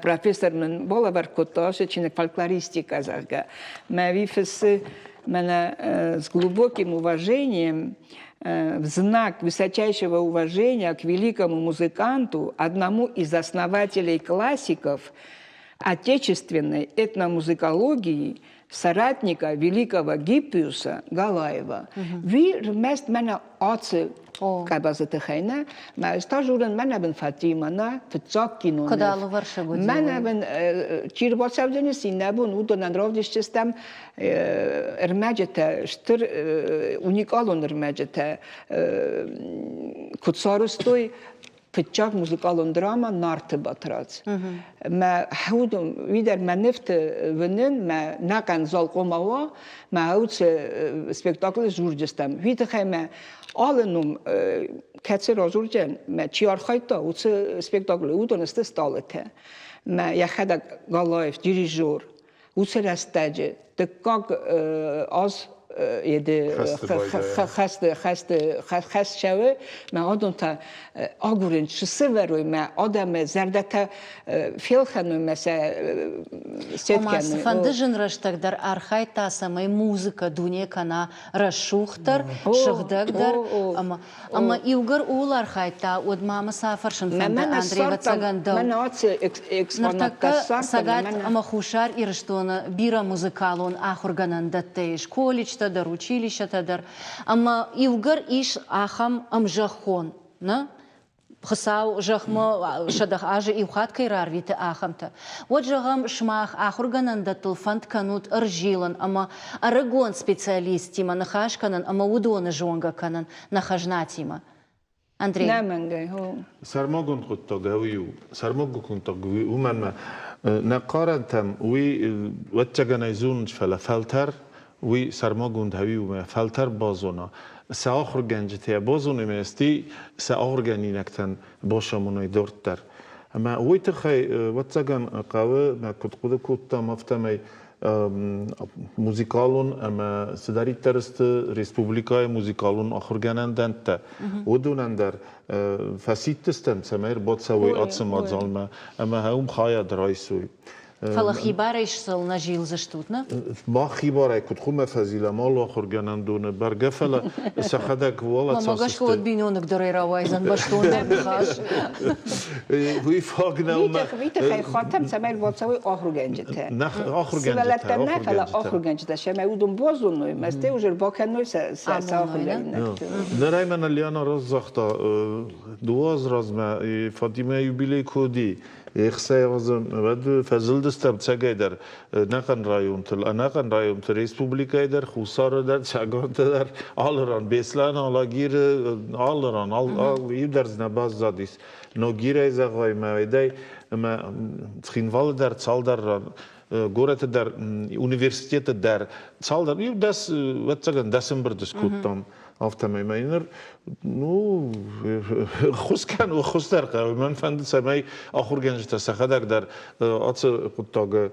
[SPEAKER 8] Профессор мын балӕвар кодта ацы чиныг фольклористика, зӕгъгӕ. Мӕ уый фыссы мӕнӕ с глубоким уважением в знак высочайшего уважения к великому музыканту, одному из основателей классиков отечественной этномузыкологии, соратника великого Гиппиуса Галаева. Уый рмӕст мӕнӕ ацы къабазы тыххӕй нӕ, мӕ ӕз та журын мӕнӕ бын Фатима нӕ фыццаг киноныв.
[SPEAKER 1] Куыд алывӕрсыг уыди
[SPEAKER 8] Мӕнӕ бын чи рбацӕудзӕнис, иннӕ бон уыдонӕн равдисдзыстӕм ӕрмӕджытӕ, стыр уникалон ӕрмӕджытӕ куыд сарӕзтой фыццаг музыкалон драма Нарты Батрадз. Мӕ худум видер мӕ нывты вынын, мӕ нӕхъӕн залкъома уа, мӕ ауцы спектаклы журджыстӕм. Уый тыххӕй мӕ алы ном кӕцы разурджен, мӕ чи архайдта, уыцы спектаклы уыдон сты стъалытӕ. Мӕ йӕхӕдӕг Галаев, дирижер, уыцы рӕстӕджы дыккаг аз. Еды хӕсты хӕсты хӕст цӕуы, мӕ адон та агурынц, цы сывӕрой, мӕ адӕмы зӕрдӕтӕ фелхӕной, мӕ сӕ сет
[SPEAKER 1] Ома,
[SPEAKER 8] кӕной.
[SPEAKER 1] цыфӕнды зын рӕстӕг дӕр архайдта, цӕмӕй музыкӕ дуне кӕна рӕсугъддӕр, сыгъдӕгдӕр ӕмӕ ӕмӕ иугӕр ууыл архайдта, уӕд ма мӕ цы фӕрсын фӕнды, Андрей, ӕвӕццӕгӕн дӕу. Ныртӕккӕ Цӕгат ӕмӕ Хуссар Ирыстоны бирӕ музыкалон ахуыргӕнӕндӕттӕ ис, колледжтӕ дӕр, училищӕтӕ дӕр. Ӕмӕ иугӕр ис ахӕм ӕмзӕххон, нӕ? Хуыцау зӕхмӕ 100 азы иу хатт кӕй рарвиты, ахӕмтӕ. Уӕд, зӕгъӕм, сымах ахуыргӕнӕндӕттыл фӕнд кӕнут ӕрзилын ӕмӕ ӕрыгон специалисттимӕ ныхас кӕнын ӕмӕ уыдоны зонгӕ кӕнын нӕ хӕзнатимӕ. Андрей.
[SPEAKER 8] Нӕ мӕнгӕй, хо.
[SPEAKER 9] Сӕрмагонд хъуыддаг ӕви у? Сӕрмагонд хъуыддаг уымӕн ӕмӕ нӕ карӕнтӕм уый ӕвӕццӕгӕнӕй зонынц, фӕлӕ фӕлтӕр уый сӕрмагонд ӕви у, фӕлтӕр базона. Сӕ ахуыргӕнджытӕ базоной ӕмӕ стӕй сӕ ахуыргӕнинӕгтӕн бацамоной дарддӕр. Ӕмӕ уый тыххӕй, ӕвӕццӕгӕн, хъӕуы, мӕ куыд хъуыды кодтам, афтӕмӕй музыкалон ӕмӕ цыдӕриддӕр сты республикӕйы музыкалон ахуыргӕнӕндӕттӕ, уыдонӕн дӕр фӕсидтыстӕм, цӕмӕй ӕрбацӕуой ацы мадзалмӕ ӕмӕ уым хайад райсой.
[SPEAKER 1] Фӕлӕ хибарӕй сыл нӕ зилдзыстут, нӕ?
[SPEAKER 9] Мах хибарӕй куыд хъуамӕ фӕзилӕм алы ахуыргӕнӕндоны, бӕргӕ, фӕлӕ сӕхӕдӕг уӕлӕ
[SPEAKER 1] Мӕ гӕсгӕ уӕд биноныгдӕрӕй рауайдзӕн бӕстондӕр ныхас.
[SPEAKER 9] Уый фаг нӕу.
[SPEAKER 8] Уый тыххӕй хатӕм, цӕмӕй ӕрбацӕуой ахуыргӕнджытӕ.
[SPEAKER 9] Ахуыргӕнджытӕ.
[SPEAKER 8] Сывӕллӕттӕ нӕ, фӕлӕ ахуыргӕнджытӕ. Сӕмӕ уыдон базоной, мӕ стӕй уже ӕрбакӕной сӕ ахуыргӕнинӕгты.
[SPEAKER 9] Ныр ӕй мӕнӕ Лиана раст загъта, дыууӕ азы размӕ Фатимӕ юбилей куы уыди, Ӕхсӕвы уӕд фӕзылдыстӕм цӕгӕйдӕр ӕнӕхъӕн районтыл, ӕнӕхъӕн районты республикӕйы дӕр, Хуссары дӕр, Цӕгаты дӕр, алы ран, Беслӕны, Алагиры, алы ран, иу дӕр дзы нӕ баззадис. Ногирӕй зӕгъай мӕ уӕдӕй ӕмӕ Цхинвалы дӕр цалдӕр ран, горӕты дӕр, университеты дӕр цалдӕр, иу дӕс, ӕвӕццӕгӕн, дӕс ӕмбырды скодтам. Афтӕмӕй мӕ ныр, ну, ххуыс кӕн, ххуыс дӕр хъӕуы. Мӕн фӕнды, цӕмӕй ахуыргӕнджытӕ сӕхӕдӕг дӕр ацы хъуыддаг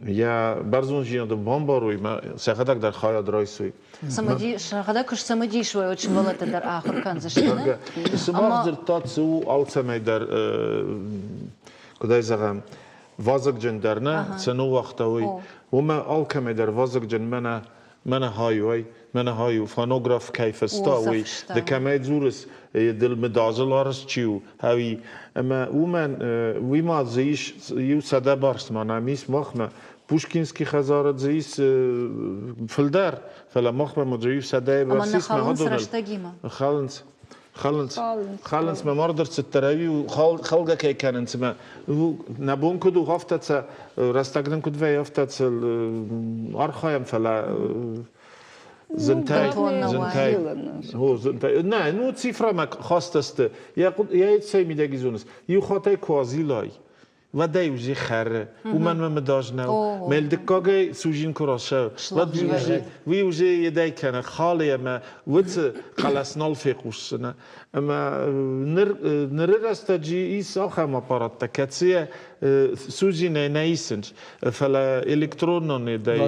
[SPEAKER 9] йӕ бӕрзонддзинады бамбарой, сӕхӕдӕг дӕр хайад райсой.
[SPEAKER 1] Сӕхӕдӕг куы сцымыдис уой, уӕд сывӕллӕттӕ дӕр ахуыр кӕндзысты.
[SPEAKER 9] Сымах дзырдтат, цы у алцӕмӕй дӕр, куыд ӕй зӕгъӕм, вазыгджындӕр нӕ, цы ныууагъта, уый. Уымӕ алкӕмӕй дӕр вазыгджын мӕнӕ мӕнӕ хай мӕнӕ хай у, фонограф кӕй фыста, уый. Ды кӕмӕй дзурыс, дыл мыдадзыл арӕзт чи у, ӕви. Ӕмӕ уымӕн, уый ма дзы ис иу 100 бӕрц ма нӕм ис махмӕ. Пушкинский хӕдзары дзы ис фылдӕр, фӕлӕ махмӕ ма дзы иу сӕдӕйы бӕрц ис.
[SPEAKER 1] Ӕмӕ нӕ хӕлынц рӕстӕгимӕ?
[SPEAKER 9] Хӕлынц. Хӕлынц. Хӕлынц мӕ марды рцыддӕр ӕви хӕлгӕ кӕй кӕнынц ӕмӕ нӕ бон куыд у, афтӕ сӕ рӕстӕг нын куыд вӕййы, афтӕ сыл архайӕм, фӕлӕ зынтӕй, зынтӕй, зынтӕй. Нӕ, ну цифрӕмӕ хаст сты. Йӕ цӕй мидӕг зоныс, иу хатӕй куы азилай, уӕдӕй узи хӕры, уымӕн мӕ мыдаз нӕу. Мел дыккагӕй сужин куы расӕуы, уӕд уый уже едӕй кӕны халы ӕмӕ уыцы хъӕлӕс нал фехъусдзынӕ. Ӕмӕ ныр ныры рӕстӕджы ис ахӕм аппараттӕ, кӕцыйӕ судзинӕй нӕ исынц, фӕлӕ электронон едӕй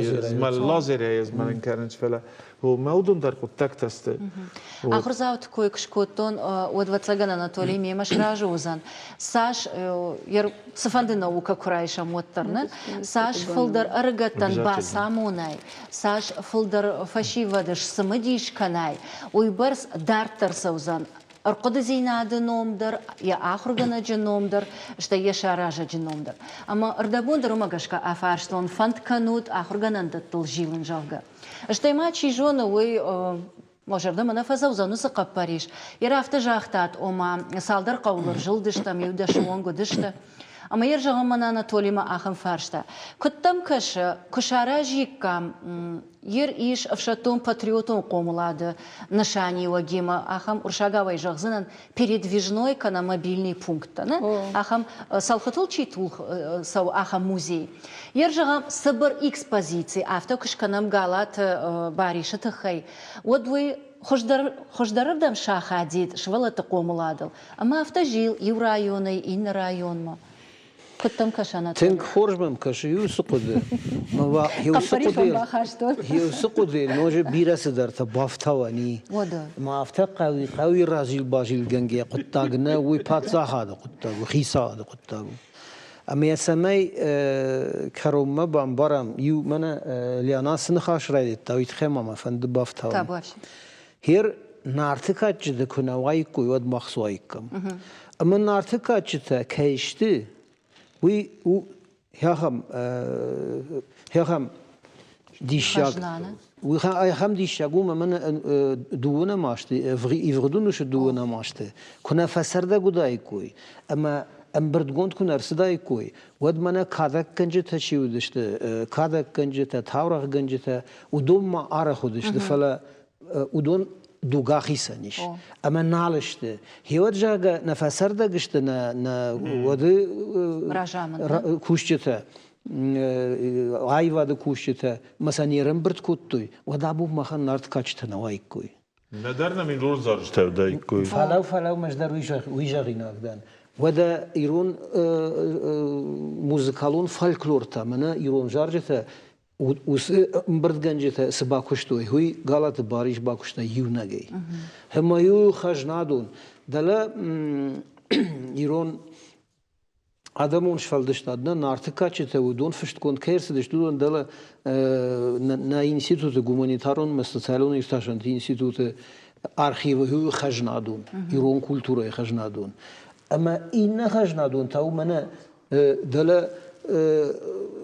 [SPEAKER 9] лазерӕй змӕлын кӕнынц, фӕлӕ мӕ уыдон дӕр хъуыддӕгтӕ сты.
[SPEAKER 1] Ахуырдзауты кой куы скодтон, уӕд, ӕвӕццӕгӕн, Анатолий мемӕ сразы уыдзӕн. Цас, цыфӕнды наукӕ куы райсӕм, уӕддӕр нӕ, цас фылдӕр ӕрыгӕттӕн бацамонай, цас фылдӕр фӕсивӕды сцымыдис кӕнай, уыйбӕрц дарддӕр цӕудзӕн ӕрхъуыдыдзинады ном дӕр, йӕ ахуыргӕнӕджы ном дӕр, стӕй йӕ саразӕджы ном дӕр. Ӕмӕ ӕрдӕбон дӕр уымӕ гӕсгӕ афарстон, фӕнд кӕнут ахуыргӕнӕндӕттыл зилын, зӕгъгӕ. Стӕй ма, чи зоны, уый мӕ зӕрдӕмӕ нӕ фӕцӕудзӕн уыцы хъӕппӕрис. Йе афтӕ загътат, ома цалдӕр хъӕуыл ӕрзылдыстӕм, иу дӕсы онг уыдысты. Ӕмӕ йе зӕгъӕм мӕнӕ Анатолимӕ ахӕм фарста. Куыд дӕм кӕсы, куы саразиккам Ер ис ӕфсӕддон-патриотон хъомылады нысаниуӕгимӕ ахӕм уырсагауӕй зӕгъдзынӕн передвижной кӕнӕ мобильный пункттӕ, нӕ? Ахӕм цӕлхытыл чи тулх цӕуы, ахӕм музей. Ер зӕгъӕм, цыбыр экспозици афтӕ куы скӕнӕм Галаты Барисы тыххӕй, уӕд уый хуыздӕр, хуыздӕрырдӕм сахадид сывӕллӕтты хъомыладыл. Ӕмӕ афтӕ зил иу районӕй иннӕ районмӕ. Куыд дӕм кӕсы, Анатолий?
[SPEAKER 10] Тынг хорз мӕм кӕсы иу цы хъуыды. Иу цы хъуыды, ноджы бирӕ цыдӕртӕ бафтауӕн и. Ма афтӕ хъӕуи, хъӕуи разил-базилгӕнгӕ хъуыддаг нӕ, уый паддзахады хъуыддаг у, хицауады хъуыддаг у. Ӕмӕ йӕ цӕмӕй кӕронмӕ бамбарӕм, иу мӕнӕ Лиана цы ныхас райдыдта, уый тыххӕй ма мӕ фӕнды бафтауын. Хер Нарты кадджытӕ куы нӕ уаиккой, уӕд мах суаиккам. Ӕмӕ Нарты кадджытӕ кӕй сты, уый у ахӕм ахӕм диссаг. Уый ахӕм диссаг у, ӕмӕ дыууынӕм азты, ивгъуыд ӕнусы дыууынӕм азты куы нӕ фӕцӕрдӕг уыдаиккой ӕмӕ ӕмбырдгонд куы нӕ ӕрцыдаиккой, уӕд мӕнӕ кадӕггӕнджытӕ чи уыдысты, кадӕггӕнджытӕ, таурӕгъгӕнджытӕ, уыдон ма арӕх уыдысты, фӕлӕ уыдон дуг ахицӕн ис ӕмӕ нал сты. Хеуӕд, зӕгъгӕ, нӕ фӕцӕрдӕг сты нӕ, нӕ уӕды кусджытӕ, аивады кусджытӕ мӕ сӕ не рӕмбырд кодтой, уӕд абон махӕн нарт кадджытӕ нӕ уаиккой.
[SPEAKER 9] Нӕдӕр нӕм ирон зарджытӕ уыдаиккой.
[SPEAKER 10] Фӕлӕу, фӕлӕу, ӕз дӕр уый зӕгъинаг дӕн. Уӕдӕ ирон музыкалон фольклор та, мӕнӕ ирон зарджытӕ уыцы ӕмбырдгӕнджытӕ цы бакуыстой, уый Галаты Барис бакуыста иунӕгӕй. Ӕмӕ иу хӕзнадон. Дӕлӕ ирон адӕмон сфӕлдыстад, нӕ Нарты кадджытӕ, уыдон фыстгонд кӕй ӕрцыдысты, уыдон дӕлӕ нӕ институты гуманитарон ӕмӕ социалон иртасӕнты институты архивы хӕзнадон, ирон культурӕйы хӕзнадон. Ӕмӕ иннӕ хӕзнадон та у мӕнӕ дӕлӕ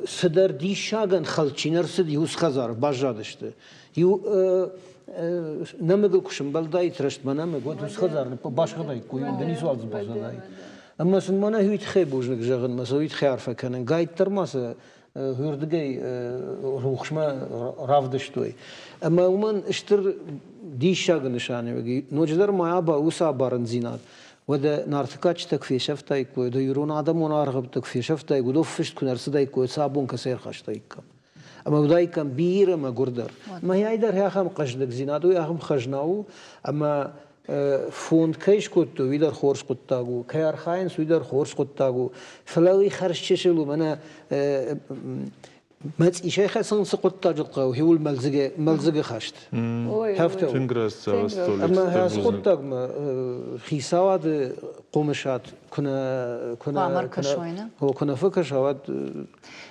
[SPEAKER 10] цыдӕр диссагӕн хӕлд чи не рцыд, иу хӕдзары баззадысты. Иу нӕмыгыл куы сӕмбӕлдаид рӕстмӕ нӕмыг, уӕд уыцы хӕдзары басыгъдаиккой, уым ницуал дзы баззадаид. Ӕмӕ сын мӕнӕ уый тыххӕй бузныг зӕгъын, мӕ сӕ уый тыххӕй арфӕ кӕнын. Гайддӕр ма сӕ уырдыгӕй рухсмӕ равдыстой. Ӕмӕ уымӕн стыр диссагы нысаниуӕг. Ноджыдӕр ма уыцы абарындзинад. Уӕдӕ Нарты кадджытӕ куы фесӕфтаиккой, уӕдӕ ирон адӕмон аргъӕуттӕ куы фесӕфтаиккой, уыдон фыст куы нӕ ӕрцыдаиккой, сӕ абон кӕцӕй ӕрхастаиккам. Ӕмӕ уыдаиккам бирӕ мӕгуырдӕр. Мӕйӕй дӕр ахӕм хъӕздыгдзинад, уый ахӕм хӕзна у, ӕмӕ фонд кӕй скодтой, уый дӕр хорз хъуыддаг у, кӕй архайынц, уый дӕр хорз хъуыддаг у. Фӕлӕ уый хӕрз чысыл у, мӕнӕ Мӕцъисӕй хӕцын цы хъуыддаджы хъӕуы, хиуыл мӕлдзыгы хӕст.
[SPEAKER 9] Афтӕ Тынг раст
[SPEAKER 10] Ӕмӕ ацы хъуыддагмӕ хицауады хъомысад куы нӕ фӕкӕса, уӕд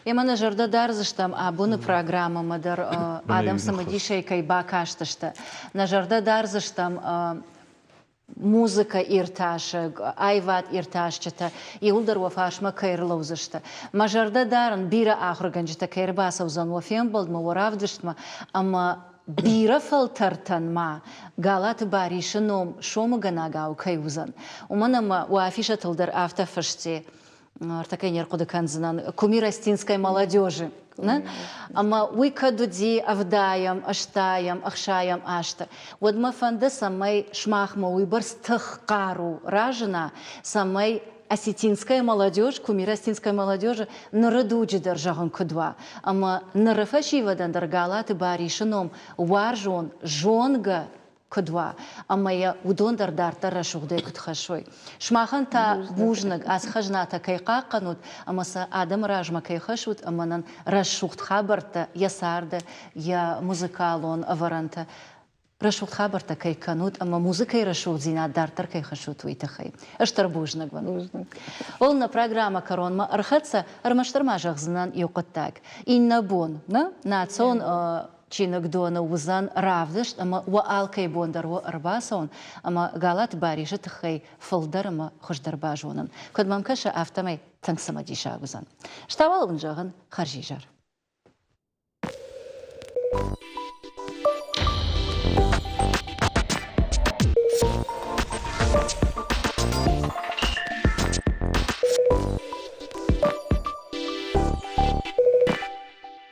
[SPEAKER 1] Емӕ нӕ зӕрдӕ дардзыстӕм абоны программӕмӕ дӕр адӕм цымыдисӕй кӕй бакастысты. Нӕ зӕрдӕ дардзыстӕм музыкӕ иртасӕг, аивад иртасджытӕ иууылдӕр уӕ фарсмӕ кӕй ӕрлӕудзысты. Мӕ зӕрдӕ дарын, бирӕ ахуыргӕнджытӕ кӕй ӕрбацӕудзӕн уӕ фембӕлдмӕ, уӕ равдыстмӕ ӕмӕ бирӕ фӕлтӕртӕн ма Галаты Барисы ном сомыгӕнӕгау кӕй уыдзӕн. Уымӕн ӕмӕ уӕ афишӕтыл дӕр афтӕ фысти, ӕртӕккӕ не рхъуыды кӕндзынӕн, кумир Остинской молодежи. Ӕмӕ уый кӕд уыди ӕвдайӕм, ӕстайӕм, ӕхсайӕм азты, уӕд мӕ фӕнды, цӕмӕй сымахмӕ уыйбӕрц тых, хъару разына, цӕмӕй осетинская молодежь, кумир осетинской молодежи ныры дуджы дӕр зӕгъын куыд уа, ӕмӕ ныры фӕсивӕдӕн дӕр Галаты Барисы ном уарзон, зонгӕ куыд уа, ӕмӕ йӕ уыдон дӕр дарддӕр рӕсугъдӕй куыд хӕссой. Сымахӕн та бузныг, ацы хӕзнатӕ кӕй хъахъхъӕнут ӕмӕ сӕ адӕмы размӕ кӕй хӕссут ӕмӕ нын рӕсугъд хабӕрттӕ йӕ царды, йӕ музыкалон ӕвӕрӕнтӕ рӕсугъд хабӕрттӕ кӕй кӕнут ӕмӕ музыкӕйы рӕсугъддзинад дарддӕр кӕй хӕссут, уый тыххӕй. Стыр бузныг уын.
[SPEAKER 8] Бузныг.
[SPEAKER 1] Ол нӕ программӕ кӕронмӕ ӕрхӕццӕ, ӕрмӕстдӕр ма зӕгъдзынӕн иу хъуыддаг. Иннӕ бон нӕ национ Чиныгдоны уыдзӕн равдыст ӕмӕ уӕ алкӕй бон дӕр у ӕрбацӕуын ӕмӕ Галаты Барисы тыххӕй фылдӕр ӕмӕ хуыздӕр базонын. Куыд мӕм кӕсы, афтӕмӕй тынг цымыдисаг уыдзӕн. Стауал уын зӕгъын хӕрзизӕр.